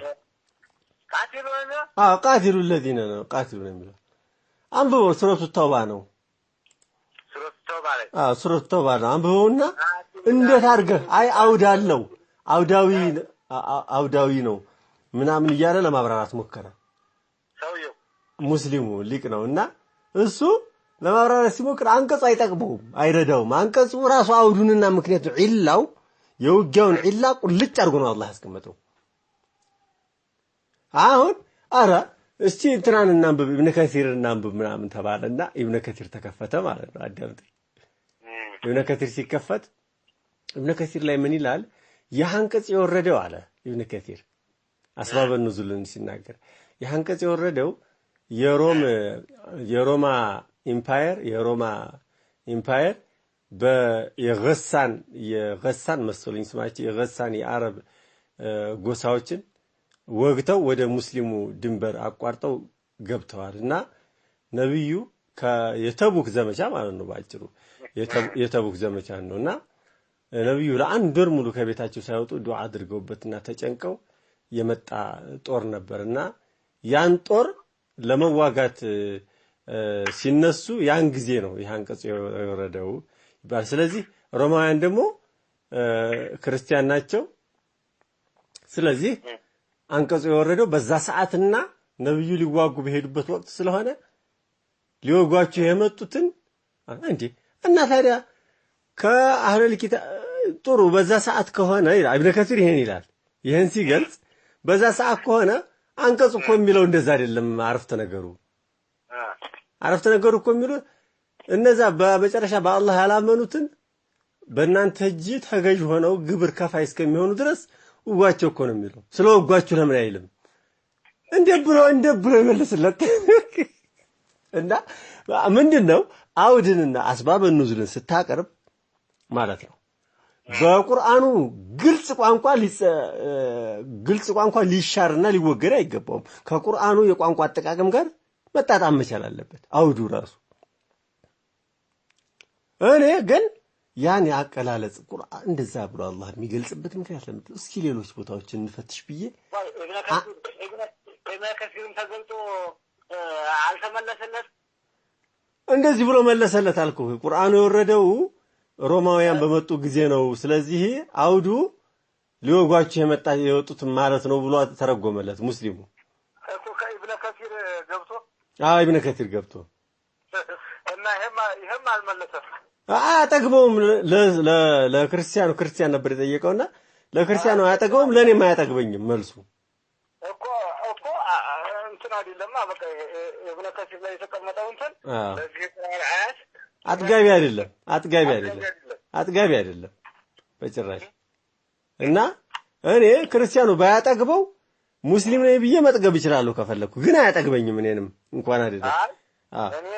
[SPEAKER 2] قاتلوا ነው።
[SPEAKER 1] አዎ قاتلوا الذين ነው፣ قاتلوا ነው የሚለው። አንብበው፣ ሱረቱ ተውባ ነው።
[SPEAKER 2] ሱረቱ ተውባ ላይ።
[SPEAKER 1] አዎ ሱረቱ ተውባ ነው። አንብበውና እንዴት አድርገህ አይ አውድ አለው አውዳዊ ነው ምናምን እያለ ለማብራራት ሞከረ።
[SPEAKER 2] ሰውየው
[SPEAKER 1] ሙስሊሙ ሊቅ ነው እና እሱ ለማብራራት ሲሞክር አንቀጹ አይጠቅመውም፣ አይረዳውም። አንቀጹ ራሱ አውዱንና ምክንያቱ ዒላው የውጊያውን ዒላ ቁልጭ አድርጎ ነው አላህ ያስቀመጠው። አሁን አረ እስቲ እንትናን እናንብብ፣ ኢብነ ከሲር እናንብብ ምናምን ተባለና ኢብነ ከሲር ተከፈተ ማለት ነው። አዳምጠኝ። ኢብነ ከሲር ሲከፈት ኢብነ ከሲር ላይ ምን ይላል? ይህ አንቀጽ የወረደው አለ ኢብነ ከሲር أسباب النزول ን ሲናገር ይህ አንቀጽ የወረደው የሮማ empire የገሳን መሰለኝ ስማቸው የገሳን የአረብ ጎሳዎችን ወግተው ወደ ሙስሊሙ ድንበር አቋርጠው ገብተዋል እና ነብዩ የተቡክ ዘመቻ ማለት ነው። ባጭሩ የተቡክ ዘመቻ ነው እና ነብዩ ለአንድ ወር ሙሉ ከቤታቸው ሳይወጡ ዱዓ አድርገውበትና ተጨንቀው የመጣ ጦር ነበርና ያን ጦር ለመዋጋት ሲነሱ ያን ጊዜ ነው ይህ አንቀጽ የወረደው ይባላል። ስለዚህ ሮማውያን ደግሞ ክርስቲያን ናቸው። ስለዚህ አንቀጹ የወረደው በዛ ሰዓትና ነብዩ ሊዋጉ በሄዱበት ወቅት ስለሆነ ሊወጓቸው የመጡትን እንዴ እና ታዲያ ከአህለል ኪታብ ጥሩ በዛ ሰዓት ከሆነ ይላል ኢብነ ከሲር ይሄን ይላል። ይሄን ሲገልጽ በዛ ሰዓት ከሆነ አንቀጹ እኮ የሚለው እንደዛ አይደለም። አረፍተ ነገሩ እኮ የሚለው እነዛ በመጨረሻ በአላህ ያላመኑትን በእናንተ እጅ ተገዥ ሆነው ግብር ከፋይ እስከሚሆኑ ድረስ ውጓቸው እኮ ነው የሚለው። ስለ ወጓችሁ ለምን አይልም? እንደ ብሎ ይመልስለት። እና ምንድነው አውድንና አስባብ ኑዙልን ስታቀርብ ማለት ነው በቁርአኑ ግልጽ ቋንቋ ሊሻርና ሊወገድ አይገባውም። ከቁርአኑ የቋንቋ አጠቃቀም ጋር መጣጣም መቻል አለበት አውዱ ራሱ። እኔ ግን ያን ያቀላለጽ ቁርአን እንደዛ ብሎ አላህ የሚገልጽበት ምክንያት ለምን እስኪ ሌሎች ቦታዎችን እንፈትሽ ብዬ
[SPEAKER 2] ኢብነ ከሲርም ተገልጦ አልተመለሰለት።
[SPEAKER 1] እንደዚህ ብሎ መለሰለት አልኩህ። ቁርአኑ የወረደው ሮማውያን በመጡ ጊዜ ነው። ስለዚህ አውዱ ሊወጓቸው የመጣ የወጡት ማለት ነው ብሎ ተረጎመለት ሙስሊሙ
[SPEAKER 2] እኮ ከኢብነ ከሲር ገብቶ።
[SPEAKER 1] አዎ ኢብነ ከሲር ገብቶ
[SPEAKER 2] እና ይሄም አልመለሰም።
[SPEAKER 1] አያጠግበውም። ለክርስቲያኑ ክርስቲያን ነበር የጠየቀውና ለክርስቲያኑ አያጠግበውም፣ ለኔም አያጠግበኝም መልሱ
[SPEAKER 2] እኮ እንትን አይደለም። በቃ ኢብነ ከሲር ላይ የተቀመጠው እንትን ለዚህ ቁርአን አያት
[SPEAKER 1] አጥጋቢ አይደለም፣ አጥጋቢ አይደለም በጭራሽ። እና እኔ ክርስቲያኑ ባያጠግበው ሙስሊም ነኝ ብዬ መጥገብ እችላለሁ ከፈለኩ፣ ግን አያጠግበኝም እኔንም እንኳን አይደለም።
[SPEAKER 2] እኔ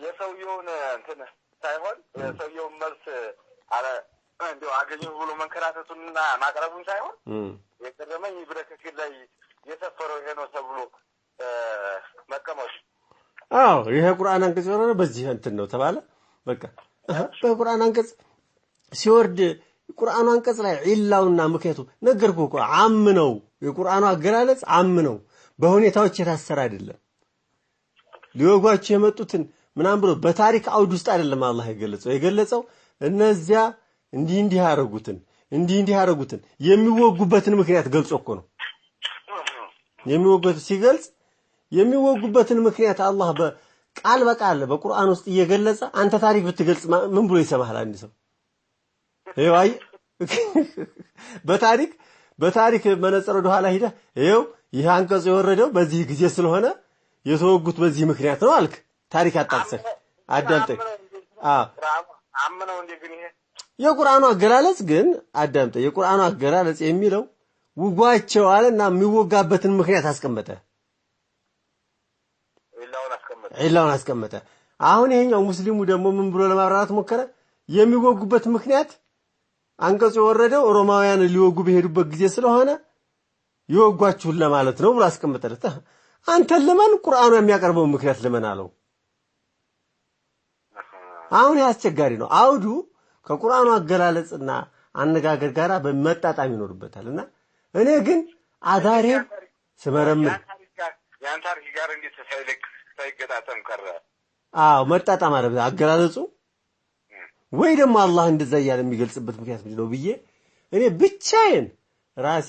[SPEAKER 2] የሰውየውን እንትን ሳይሆን የሰውየውን መልስ አለ እንደው አገኘሁ ብሎ መንከራተቱንና ማቅረቡን ሳይሆን የቀረመኝ ኢብነ ከሲር ላይ የሰፈረው ይሄ ነው ተብሎ መቀመጡ።
[SPEAKER 1] አዎ ይሄ ቁርአን አንቀጽ የወረደ በዚህ እንትን ነው ተባለ። በቃ በቁርአን አንቀጽ ሲወርድ ቁርአኑ አንቀጽ ላይ ዒላውና ምክንያቱ ነገርኩህ እኮ عام ነው። የቁርአኑ አገላለጽ عام ነው፣ በሁኔታዎች የታሰረ አይደለም። ሊወጓቸው የመጡትን ምናምን ብሎ በታሪክ አውድ ውስጥ አይደለም አላህ የገለጸው እነዚያ እንዲህ እንዲህ ያረጉትን እንዲህ እንዲህ ያረጉትን የሚወጉበትን ምክንያት ገልጾ እኮ ነው። የሚወጉበት ሲገልጽ የሚወጉበትን ምክንያት አላህ በቃል በቃል በቁርአን ውስጥ እየገለጸ አንተ ታሪክ ብትገልጽ ምን ብሎ ይሰማሃል አንድ ሰው? ይኸው አይ በታሪክ መነጽር ወደ ኋላ ሂደህ ይኸው ይህ አንቀጽ የወረደው በዚህ ጊዜ ስለሆነ የተወጉት በዚህ ምክንያት ነው አልክ። ታሪክ አጣቅሰህ አዳምጠኝ።
[SPEAKER 2] አምነው እንዴ ግን ይሄ
[SPEAKER 1] የቁርአኑ አገላለጽ ግን አዳምጠኝ። የቁርአኑ አገላለጽ የሚለው ውጓቸው አለና የሚወጋበትን ምክንያት አስቀመጠ፣ ዒላውን አስቀመጠ። አሁን ይሄኛው ሙስሊሙ ደግሞ ምን ብሎ ለማብራራት ሞከረ? የሚወጉበት ምክንያት አንቀጹ የወረደው ሮማውያን ሊወጉ በሄዱበት ጊዜ ስለሆነ ይወጓችሁን ለማለት ነው ብሎ አስቀመጠለት። አንተን ለማን ቁርአኑ የሚያቀርበው ምክንያት ለምን አለው? አሁን ያስቸጋሪ ነው። አውዱ ከቁርአኑ አገላለጽና አነጋገር ጋራ በመጣጣም ይኖርበታልና እኔ ግን አዳሬ ስመረምር
[SPEAKER 2] ያን ታሪክ ጋር እንዴት ሳይገጣጠም ቀረ?
[SPEAKER 1] አዎ መጣጣም አለበት አገላለጹ። ወይ ደግሞ አላህ እንደዛ እያለ የሚገልጽበት ምክንያት ምንድነው ብዬ እኔ ብቻዬን ራሴ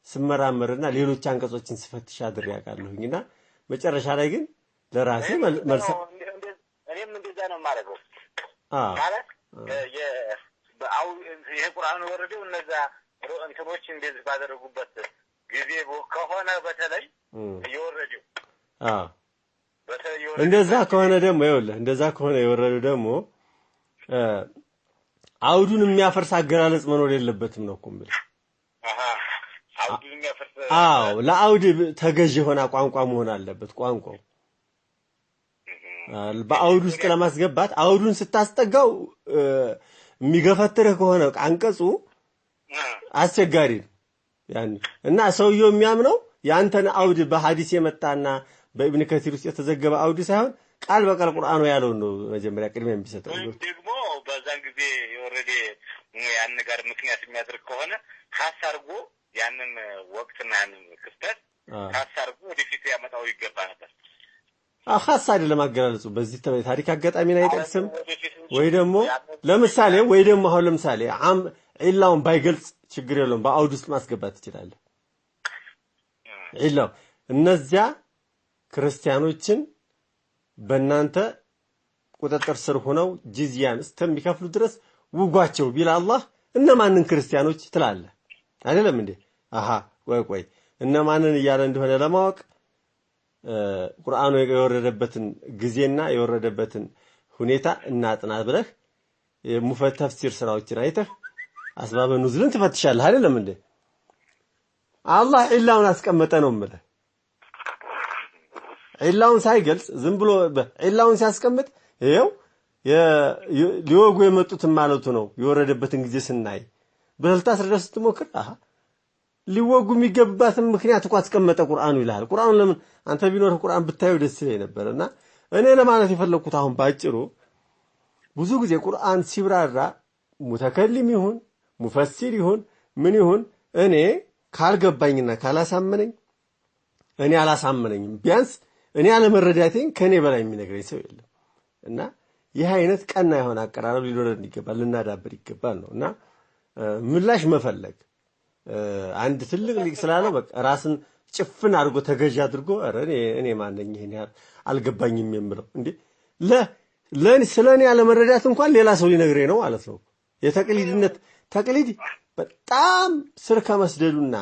[SPEAKER 1] ስመራመርና ሌሎች አንቀጾችን ስፈትሽ አድሬ አውቃለሁኝና መጨረሻ ላይ ግን ለራሴ መልስ
[SPEAKER 2] እኔም እንደዛ ነው የማደርገው። ማለት ይሄ ቁርአን ወረደው እነዛ እንትኖች እንደዚህ ባደረጉበት ጊዜ ከሆነ በተለይ የወረደው
[SPEAKER 1] እንደዛ ከሆነ ደግሞ ይኸውልህ እንደዛ ከሆነ የወረደው ደግሞ አውዱን የሚያፈርስ አገላለጽ መኖር የለበትም ነው እኮ የምልህ። አዎ ለአውድ ተገዥ የሆነ ቋንቋ መሆን አለበት። ቋንቋው በአውድ ውስጥ ለማስገባት አውዱን ስታስጠጋው የሚገፈትርህ ከሆነ አንቀጹ አስቸጋሪ ነው። ያኒ እና ሰውየው የሚያምነው ያንተን አውድ በሐዲስ የመጣና በኢብን ከሲር ውስጥ የተዘገበ አውድ ሳይሆን ቃል በቃል ቁርአኑ ያለው ነው መጀመሪያ ቅድሚያ የሚሰጠው።
[SPEAKER 2] ደግሞ በዛን ጊዜ የወረደ ያን ጋር ምክንያት የሚያደርግ ከሆነ خاص አድርጎ ያንን ወቅትና ያንን ክስተት خاص አድርጎ ወደፊት ያመጣው ይገባ ነበር።
[SPEAKER 1] خاص አይደለም አገላለጹ በዚህ ታሪክ አጋጣሚን አይጠቅስም። ወይ ደግሞ ለምሳሌ ወይ ደግሞ አሁን ለምሳሌ عام ዒላውን ባይገልጽ ችግር የለውም፣ በአውድ ውስጥ ማስገባት ትችላለህ። ዒላው እነዚያ ክርስቲያኖችን በእናንተ ቁጥጥር ስር ሆነው ጂዝያን እስከሚከፍሉ ድረስ ውጓቸው ቢል አላህ እነማንን ክርስቲያኖች ትላለህ? አይደለም እንዴ? አሃ ቆይ ቆይ እነማንን እያለ እንደሆነ ለማወቅ ቁርአኑ የወረደበትን ጊዜና የወረደበትን ሁኔታ እናጥና ብለህ የሙፈተፍሲር ስራዎችን አይተህ አስባበ ኑዝልን ትፈትሻለህ። አይደለም እንዴ? አላህ ዒላውን አስቀመጠ ነው የምልህ። ዒላውን ሳይገልጽ ዝም ብሎ ዒላውን ሲያስቀምጥ ይኸው ሊወጉ የመጡትን ማለቱ ነው። የወረደበትን ጊዜ ስናይ ብለህ ልታስረዳ ስትሞክር አሃ ሊወጉ የሚገባትን ምክንያት እኮ አስቀመጠ ቁርአኑ ይልሃል። ቁርአኑ ለምን አንተ ቢኖርህ ቁርአን ብታየው ደስ ይለኝ ነበር። እና እኔ ለማለት የፈለኩት አሁን ባጭሩ ብዙ ጊዜ ቁርአን ሲብራራ ሙተከሊም ይሁን ሙፈሲር ይሁን ምን ይሁን እኔ ካልገባኝና ካላሳመነኝ እኔ አላሳመነኝም፣ ቢያንስ እኔ አለመረዳቴን ከኔ በላይ የሚነግረኝ ሰው የለም። እና ይህ አይነት ቀና የሆነ አቀራረብ ሊኖረን ይገባል፣ ልናዳብር ይገባል ነው። እና ምላሽ መፈለግ አንድ ትልቅ ሊቅ ስላለው በቃ ራስን ጭፍን አድርጎ ተገዥ አድርጎ ኧረ እኔ ማን ነኝ ይሄን ያህል አልገባኝም የምለው እንዴ? ለኔ ስለኔ አለመረዳት እንኳን ሌላ ሰው ሊነግረኝ ነው ማለት ነው። የተቅሊድነት ተቅሊድ በጣም ስር ከመስደዱና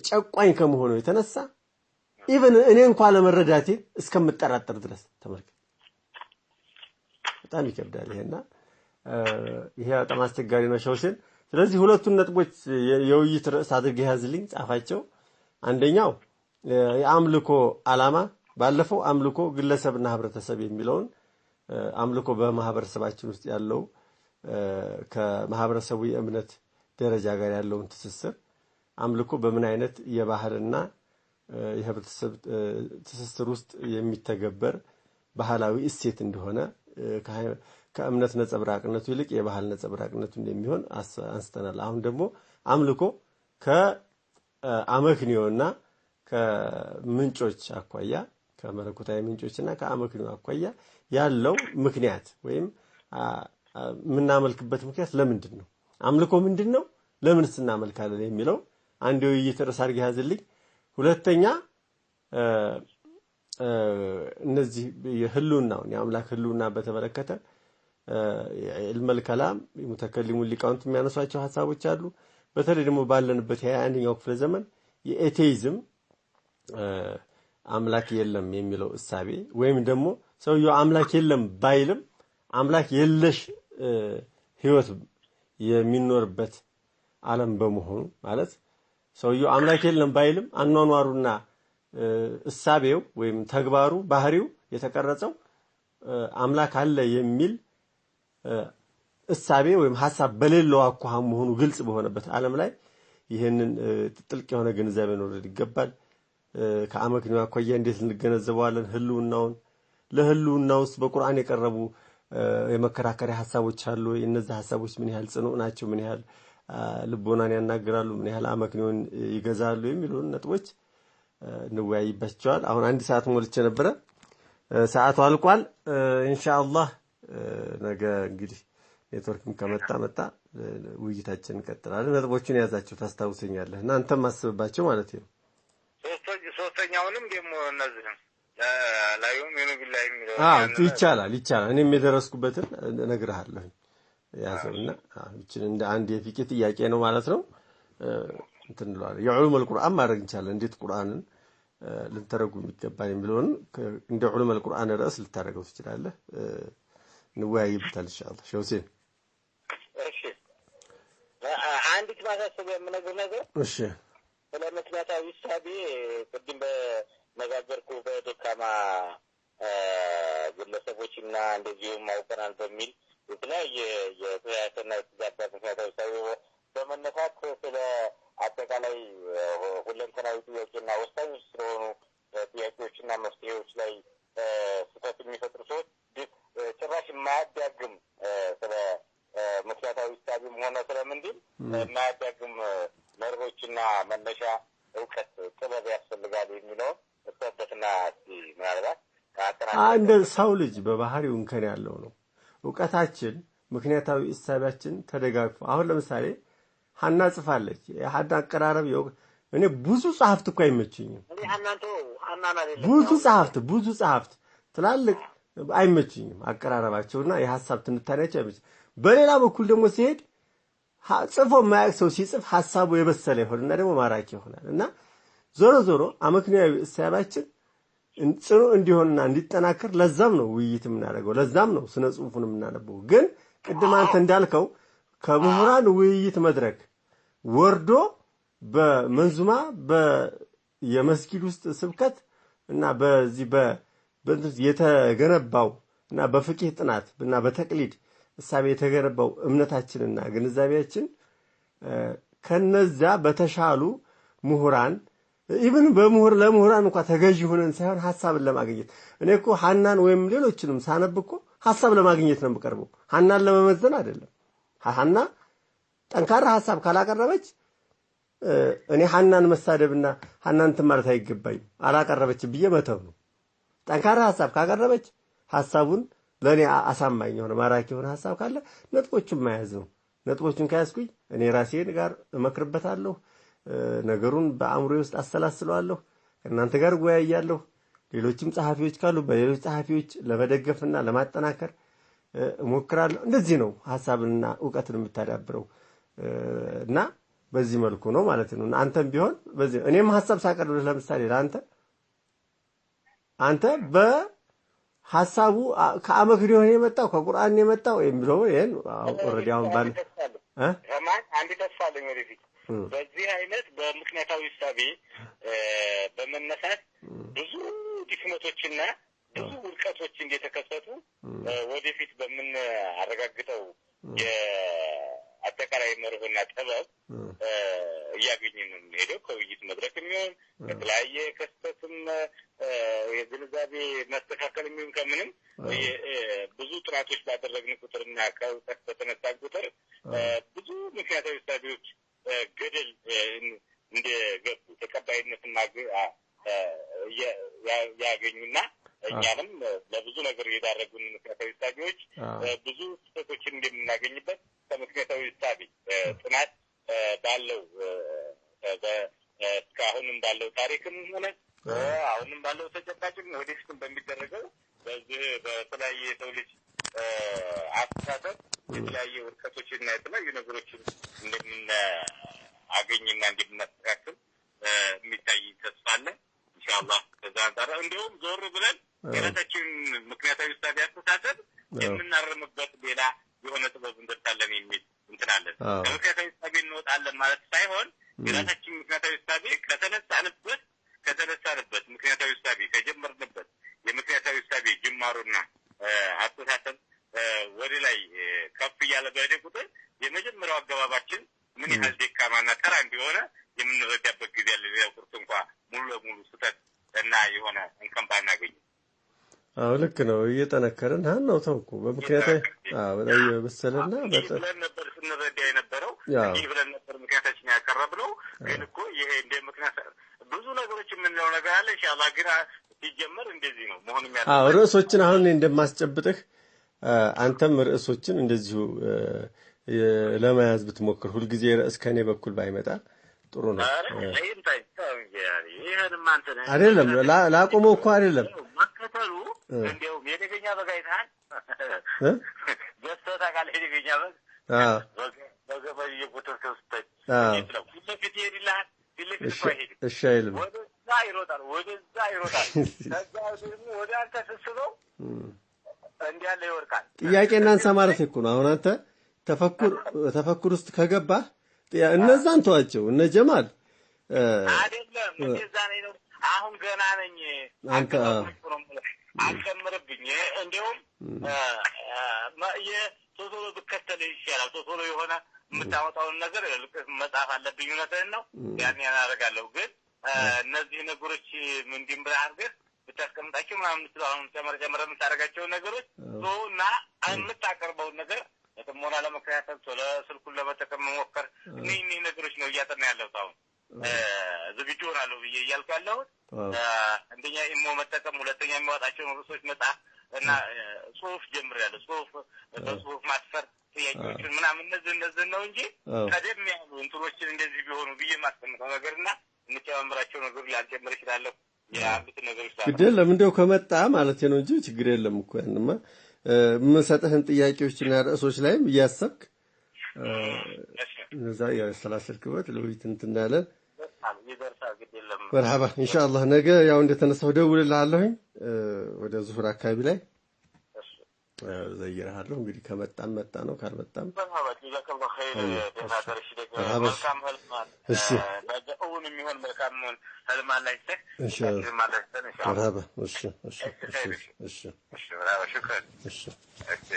[SPEAKER 1] ጨቋኝ ከመሆኑ የተነሳ even እኔ እንኳን አለመረዳቴ እስከምጠራጠር ድረስ ተመልከት፣ በጣም ይከብዳል ይሄና ይሄ በጣም አስቸጋሪ ነው ሸውሴን። ስለዚህ ሁለቱን ነጥቦች የውይይት ርዕስ አድርገህ ያዝልኝ፣ ጻፋቸው። አንደኛው የአምልኮ ዓላማ፣ ባለፈው አምልኮ ግለሰብና ህብረተሰብ የሚለውን አምልኮ በማህበረሰባችን ውስጥ ያለው ከማህበረሰቡ የእምነት ደረጃ ጋር ያለውን ትስስር፣ አምልኮ በምን አይነት የባህልና የህብረተሰብ ትስስር ውስጥ የሚተገበር ባህላዊ እሴት እንደሆነ ከእምነት ነጸብራቅነቱ ይልቅ የባህል ነጸብራቅነቱ እንደሚሆን አንስተናል። አሁን ደግሞ አምልኮ ከአመክንዮና ከምንጮች አኳያ ከመለኮታዊ ምንጮችና ከአመክንዮ አኳያ ያለው ምክንያት ወይም የምናመልክበት ምክንያት ለምንድን ነው? አምልኮ ምንድን ነው? ለምንስ እናመልካለን? የሚለው አንድ የውይይት ርዕስ አድርገህ ያዝልኝ። ሁለተኛ እነዚህ የህልውናውን የአምላክ ህልውና በተመለከተ ዒልመል ከላም ሙተከሊሙ ሊቃውንት የሚያነሷቸው ሐሳቦች አሉ። በተለይ ደግሞ ባለንበት የ21ኛው ክፍለ ዘመን የኤቴይዝም አምላክ የለም የሚለው እሳቤ ወይም ደግሞ ሰውየው አምላክ የለም ባይልም አምላክ የለሽ ህይወት የሚኖርበት ዓለም በመሆኑ ማለት ሰውየው አምላክ የለም ባይልም አኗኗሩና እሳቤው ወይም ተግባሩ ባህሪው የተቀረጸው አምላክ አለ የሚል እሳቤ ወይም ሐሳብ በሌለው አኳኋን መሆኑ ግልጽ በሆነበት ዓለም ላይ ይህንን ጥልቅ የሆነ ግንዛቤ ኖረን ይገባል። ከአመክንዮ አኳያ እንዴት እንገነዘበዋለን ህልውናውን? ለህልውናው ውስጥ በቁርአን የቀረቡ የመከራከሪያ ሐሳቦች አሉ። እነዚህ ሐሳቦች ምን ያህል ጽኑ ናቸው? ምን ያህል ልቦናን ያናግራሉ? ምን ያህል አመክንዮን ይገዛሉ? የሚሉን ነጥቦች እንወያይባቸዋል። አሁን አንድ ሰዓት ሞልቼ ነበረ፣ ሰዓቱ አልቋል። ኢንሻአላህ ነገ እንግዲህ ኔትወርክም ከመጣ መጣ ውይይታችንን እንቀጥላለን። ነጥቦቹን ያዛቸው ታስታውሰኛለህ፣ እናንተም አስብባቸው ማለት ነው።
[SPEAKER 2] ሶስተኛውንም ደግሞ እነዚህም ላዩም ቢላሂ የሚለው
[SPEAKER 1] ይቻላል ይቻላል። እኔም የደረስኩበትን እነግርሃለሁ። ያዘውና ይችን እንደ አንድ የፊቄ ጥያቄ ነው ማለት ነው። እንትን እንለዋለን። የዑሉመል ቁርአን ማድረግ እንችላለን። እንዴት ቁርአንን ልንተረጉም ይገባል የሚለውን እንደ ዑሉመል ቁርአን ርዕስ ልታደርገው ትችላለህ። እንወያይበታል ኢንሻአላህ። ሸውሴን
[SPEAKER 2] እሺ፣ አንዲት ማሳሰቢያ የምነግርህ ነገር
[SPEAKER 1] እሺ፣
[SPEAKER 2] ስለ ምክንያታዊ እሳቤ ቅድም በነጋገርኩ በደካማ ግለሰቦችና እንደዚሁም አውቀናል በሚል የተለያየ የተያያዘና የተዛባ ምክንያታዊ እሳቤ በመነሳት ስለ አጠቃላይ ሁለንተናዊ ጥያቄና ወሳኝ ስለሆኑ ጥያቄዎችና መፍትሄዎች ላይ ስህተት የሚፈጥሩ ሰዎች ጭራሽ የማያዳግም ስለ ምክንያታዊ እሳቤም ሆነ ስለምንድን የማያዳግም መርሆችና መነሻ እውቀት ጥበብ ያስፈልጋል የሚለውን እሰበትና ምናልባት
[SPEAKER 1] እንደ ሰው ልጅ በባህሪው እንከን ያለው ነው። እውቀታችን ምክንያታዊ እሳቤያችን ተደጋግፎ አሁን ለምሳሌ ሀና ጽፋለች። የሀና አቀራረብ እኔ ብዙ ጸሐፍት እኮ አይመችኝም። ብዙ ጸሐፍት ትላልቅ አይመችኝም አቀራረባቸውና የሐሳብ ትንታኔያቸው አይመችኝም። በሌላ በኩል ደግሞ ሲሄድ ጽፎ የማያውቅ ሰው ሲጽፍ ሐሳቡ የበሰለ ይሆንና ደግሞ ማራኪ ይሆናል። እና ዞሮ ዞሮ አመክንያዊ እሳቤያችን ጽኑ እንዲሆንና እንዲጠናከር ለዛም ነው ውይይት የምናደርገው፣ ለዛም ነው ስነ ጽሁፉን የምናነበው። ግን ቅድም አንተ እንዳልከው ከምሁራን ውይይት መድረክ ወርዶ በመንዙማ የመስጊድ ውስጥ ስብከት እና በዚህ የተገነባው እና በፍቂህ ጥናት እና በተቅሊድ እሳቤ የተገነባው እምነታችንና ግንዛቤያችን ከነዛ በተሻሉ ምሁራን even በምሁር ለምሁራን እንኳ ተገዢ ሆነን ሳይሆን ሐሳብን ለማግኘት እኔ እኮ ሐናን ወይም ሌሎችንም ሳነብ እኮ ሐሳብ ለማግኘት ነው የምቀርበው፣ ሐናን ለመመዘን አይደለም። ሐና ጠንካራ ሐሳብ ካላቀረበች እኔ ሐናን መሳደብና ሐናን እንትን ማለት አይገባኝም። አላቀረበችም ብዬ መተው ነው። ጠንካራ ሐሳብ ካቀረበች ሐሳቡን ለእኔ አሳማኝ የሆነ ማራኪ የሆነ ሐሳብ ካለ ነጥቦቹን መያዝ ነው። ነጥቦቹን ከያዝኩኝ እኔ ራሴን ጋር እመክርበታለሁ። ነገሩን በአእምሮዬ ውስጥ አሰላስለዋለሁ። ከእናንተ ጋር እወያያለሁ። ሌሎችም ጸሐፊዎች ካሉ በሌሎች ጸሐፊዎች ለመደገፍና ለማጠናከር እሞክራለሁ። እንደዚህ ነው ሐሳብንና እውቀትን የምታዳብረው እና በዚህ መልኩ ነው ማለት ነው። አንተም ቢሆን በዚህ እኔም ሐሳብ ሳቀርብልህ ለምሳሌ ለአንተ አንተ በሐሳቡ ከአመክንዮ ነው የመጣው ከቁርአን ነው የመጣው የሚለው ይሄን already አሁን ባለ
[SPEAKER 2] አንድ ተስፋ አለኝ ወደፊት በዚህ አይነት በምክንያታዊ እሳቤ በመነሳት ብዙ ድክመቶችና ብዙ ውድቀቶች እንደተከሰቱ ወደፊት በምናረጋግጠው የአጠቃላይ መርህና ጥበብ እያገኘን ነው የምንሄደው። ከውይይት መድረክ የሚሆን ከተለያየ ክስተትም የግንዛቤ መስተካከል የሚሆን ከምንም ብዙ ጥናቶች ባደረግን ቁጥርና ከእውቀት በተነሳን ቁጥር ብዙ ምክንያታዊ እሳቤዎች ገደል እንደገቡ ተቀባይነትን ያገኙና እኛንም ለብዙ ነገር የዳረጉን ምክንያታዊ እሳቤዎች ብዙ ስህተቶችን እንደምናገኝበት ከምክንያታዊ እሳቤ ጥናት ባለው እስካሁንም ባለው ታሪክም ሆነ አሁንም ባለው ተጨባጭም ወደፊትም በሚደረገው በዚህ በተለያየ የሰው ልጅ አስተሳሰብ የተለያየ ውድቀቶችና የተለያዩ ነገሮችን እንደምናገኝና እንደምናስተካክል የሚታይ ተስፋ አለ ኢንሻአላህ። ከዛ አንጻር እንደውም ዞር ብለን የራሳችን ምክንያታዊ እሳቤ አስተሳሰብ የምናርምበት ሌላ የሆነ ጥበብ እንደርሳለን የሚል እንትን አለን። ከምክንያታዊ እሳቤ እንወጣለን ማለት ሳይሆን የራሳችን ምክንያታዊ እሳቤ ከተነሳንበት ምክንያታዊ እሳቤ ከጀመርንበት የምክንያታዊ እሳቤ ጅማሮና አስተሳሰብ ወደ ላይ ከፍ እያለ በሄደ ቁጥር የመጀመሪያው አገባባችን ምን ያህል ደካማና ተራ እንደሆነ የምንረዳበት ጊዜ አለ። ሌላው ቁርጥ እንኳ ሙሉ ለሙሉ ስህተት እና የሆነ እንከን ባናገኝም።
[SPEAKER 1] አዎ ልክ ነው። እየጠነከርን ነው ተውኩ በምክንያታዊ በጣም የበሰለና
[SPEAKER 2] ብለን ነበር ስንረዳ የነበረው እንዲህ ብለን ነበር ምክንያታችን ያቀረብነው። ግን እኮ ይሄ እንደ ምክንያት ብዙ ነገሮች የምንለው ነገር አለ። ኢንሻአላህ ግን ሲጀመር እንደዚህ ነው መሆንም ያለበት።
[SPEAKER 1] አዎ ርዕሶችን አሁን እኔ እንደማስጨብጥህ አንተም ርዕሶችን እንደዚሁ ለመያዝ ብትሞክር ሁልጊዜ ርዕስ ከኔ በኩል ባይመጣ ጥሩ ነው። አይደለም ላቆመው እኮ አይደለም
[SPEAKER 2] መከተሉ። እንደውም የደገኛ በግ አይተሃል? ገዝተህ ታውቃለህ? የደገኛ በግ በገመድ እየጎተትከው ስትሄድ እንዴት ነው? ፊት ለፊት ይሄድልሃል። ፊት ለፊት እኮ አይሄድም።
[SPEAKER 1] እሺ አይልም።
[SPEAKER 2] ወደዛ ይሮጣል፣ ወደዛ ይሮጣል። ከዛ ደግሞ ወደ አንተ ስትስበው እንዲህ ያለ ይወድቃል።
[SPEAKER 1] ጥያቄ እናንሳ ማለት እኮ ነው። አሁን አንተ ተፈኩር ውስጥ ከገባህ እነዛን ተዋቸው። እነ ጀማል
[SPEAKER 2] አይደለም እንደዛ ነኝ ነው። አሁን ገና ነኝ።
[SPEAKER 1] አንተ
[SPEAKER 2] አልጨምርብኝ። እንደውም ቶሎ ብከተልህ ይሻላል። ቶሎ የሆነ የምታወጣውን ነገር መጻፍ አለብኝ። እውነትህን ነው። ያን አደርጋለሁ። ግን እነዚህ ነገሮች እንዲህም ብለህ አድርገህ ብታስቀምጣቸው ምናምን የምትለው አሁን ጨመረ ጨመረ የምታደርጋቸውን ነገሮች እና የምታቀርበውን ነገር በጥሞና ለመከታተል ቶሎ ስልኩን ለመጠቀም መሞከር እነዚህ ነገሮች ነው እያጠና ያለሁት። አሁን ዝግጁ ሆናለሁ ብዬ እያልኩ ያለሁት አንደኛ ኢሞ መጠቀም፣ ሁለተኛ የሚያወጣቸውን ርዕሶች መጻፍ እና ጽሁፍ ጀምሬያለሁ። ጽሁፍ በጽሁፍ ማስፈር ጥያቄዎችን ምናምን እነዚህ ነው እንጂ ቀደም ያሉ እንትኖችን እንደዚህ ቢሆኑ ብዬ የማስቀምጠው ነገርና የምጨማምራቸው ነገሮች ላልጨምር እችላለሁ። ያሉትን ነገሮች
[SPEAKER 1] ግድ የለም እንደው ከመጣ ማለት ነው እንጂ ችግር የለም እኮ ያንማ የምሰጥህን ጥያቄዎችና ርዕሶች ላይም እያሰብክ እዛ ያሰላሰልክበት ለውይይት እንትን እንዳለን
[SPEAKER 2] ይደርሳል። ግድ የለም።
[SPEAKER 1] መርሐባ ኢንሻአላህ። ነገ ያው እንደተነሳሁ ደውልልሃለሁኝ ወደ ዙሁር አካባቢ ላይ ዘይርሃለሁ። እንግዲህ ከመጣም መጣ ነው፣ ካልመጣም
[SPEAKER 2] መርሐባ ጀዛከላሁ ኸይር። ደህና ደር። እሺ ደግሞ
[SPEAKER 1] መርሐባ።
[SPEAKER 2] መልካም ህልም
[SPEAKER 1] እሺ
[SPEAKER 2] እውን የሚሆን መልካም ህልም አላህ ይስጥህ።
[SPEAKER 1] ኢንሻአላህ።
[SPEAKER 2] ህልም አላህ ይስጥህ ኢንሻአላህ።
[SPEAKER 1] መርሐባ። እሺ እሺ እሺ እሺ
[SPEAKER 2] እሺ መርሐባ ሹክራን።
[SPEAKER 1] እሺ።
[SPEAKER 2] እሺ።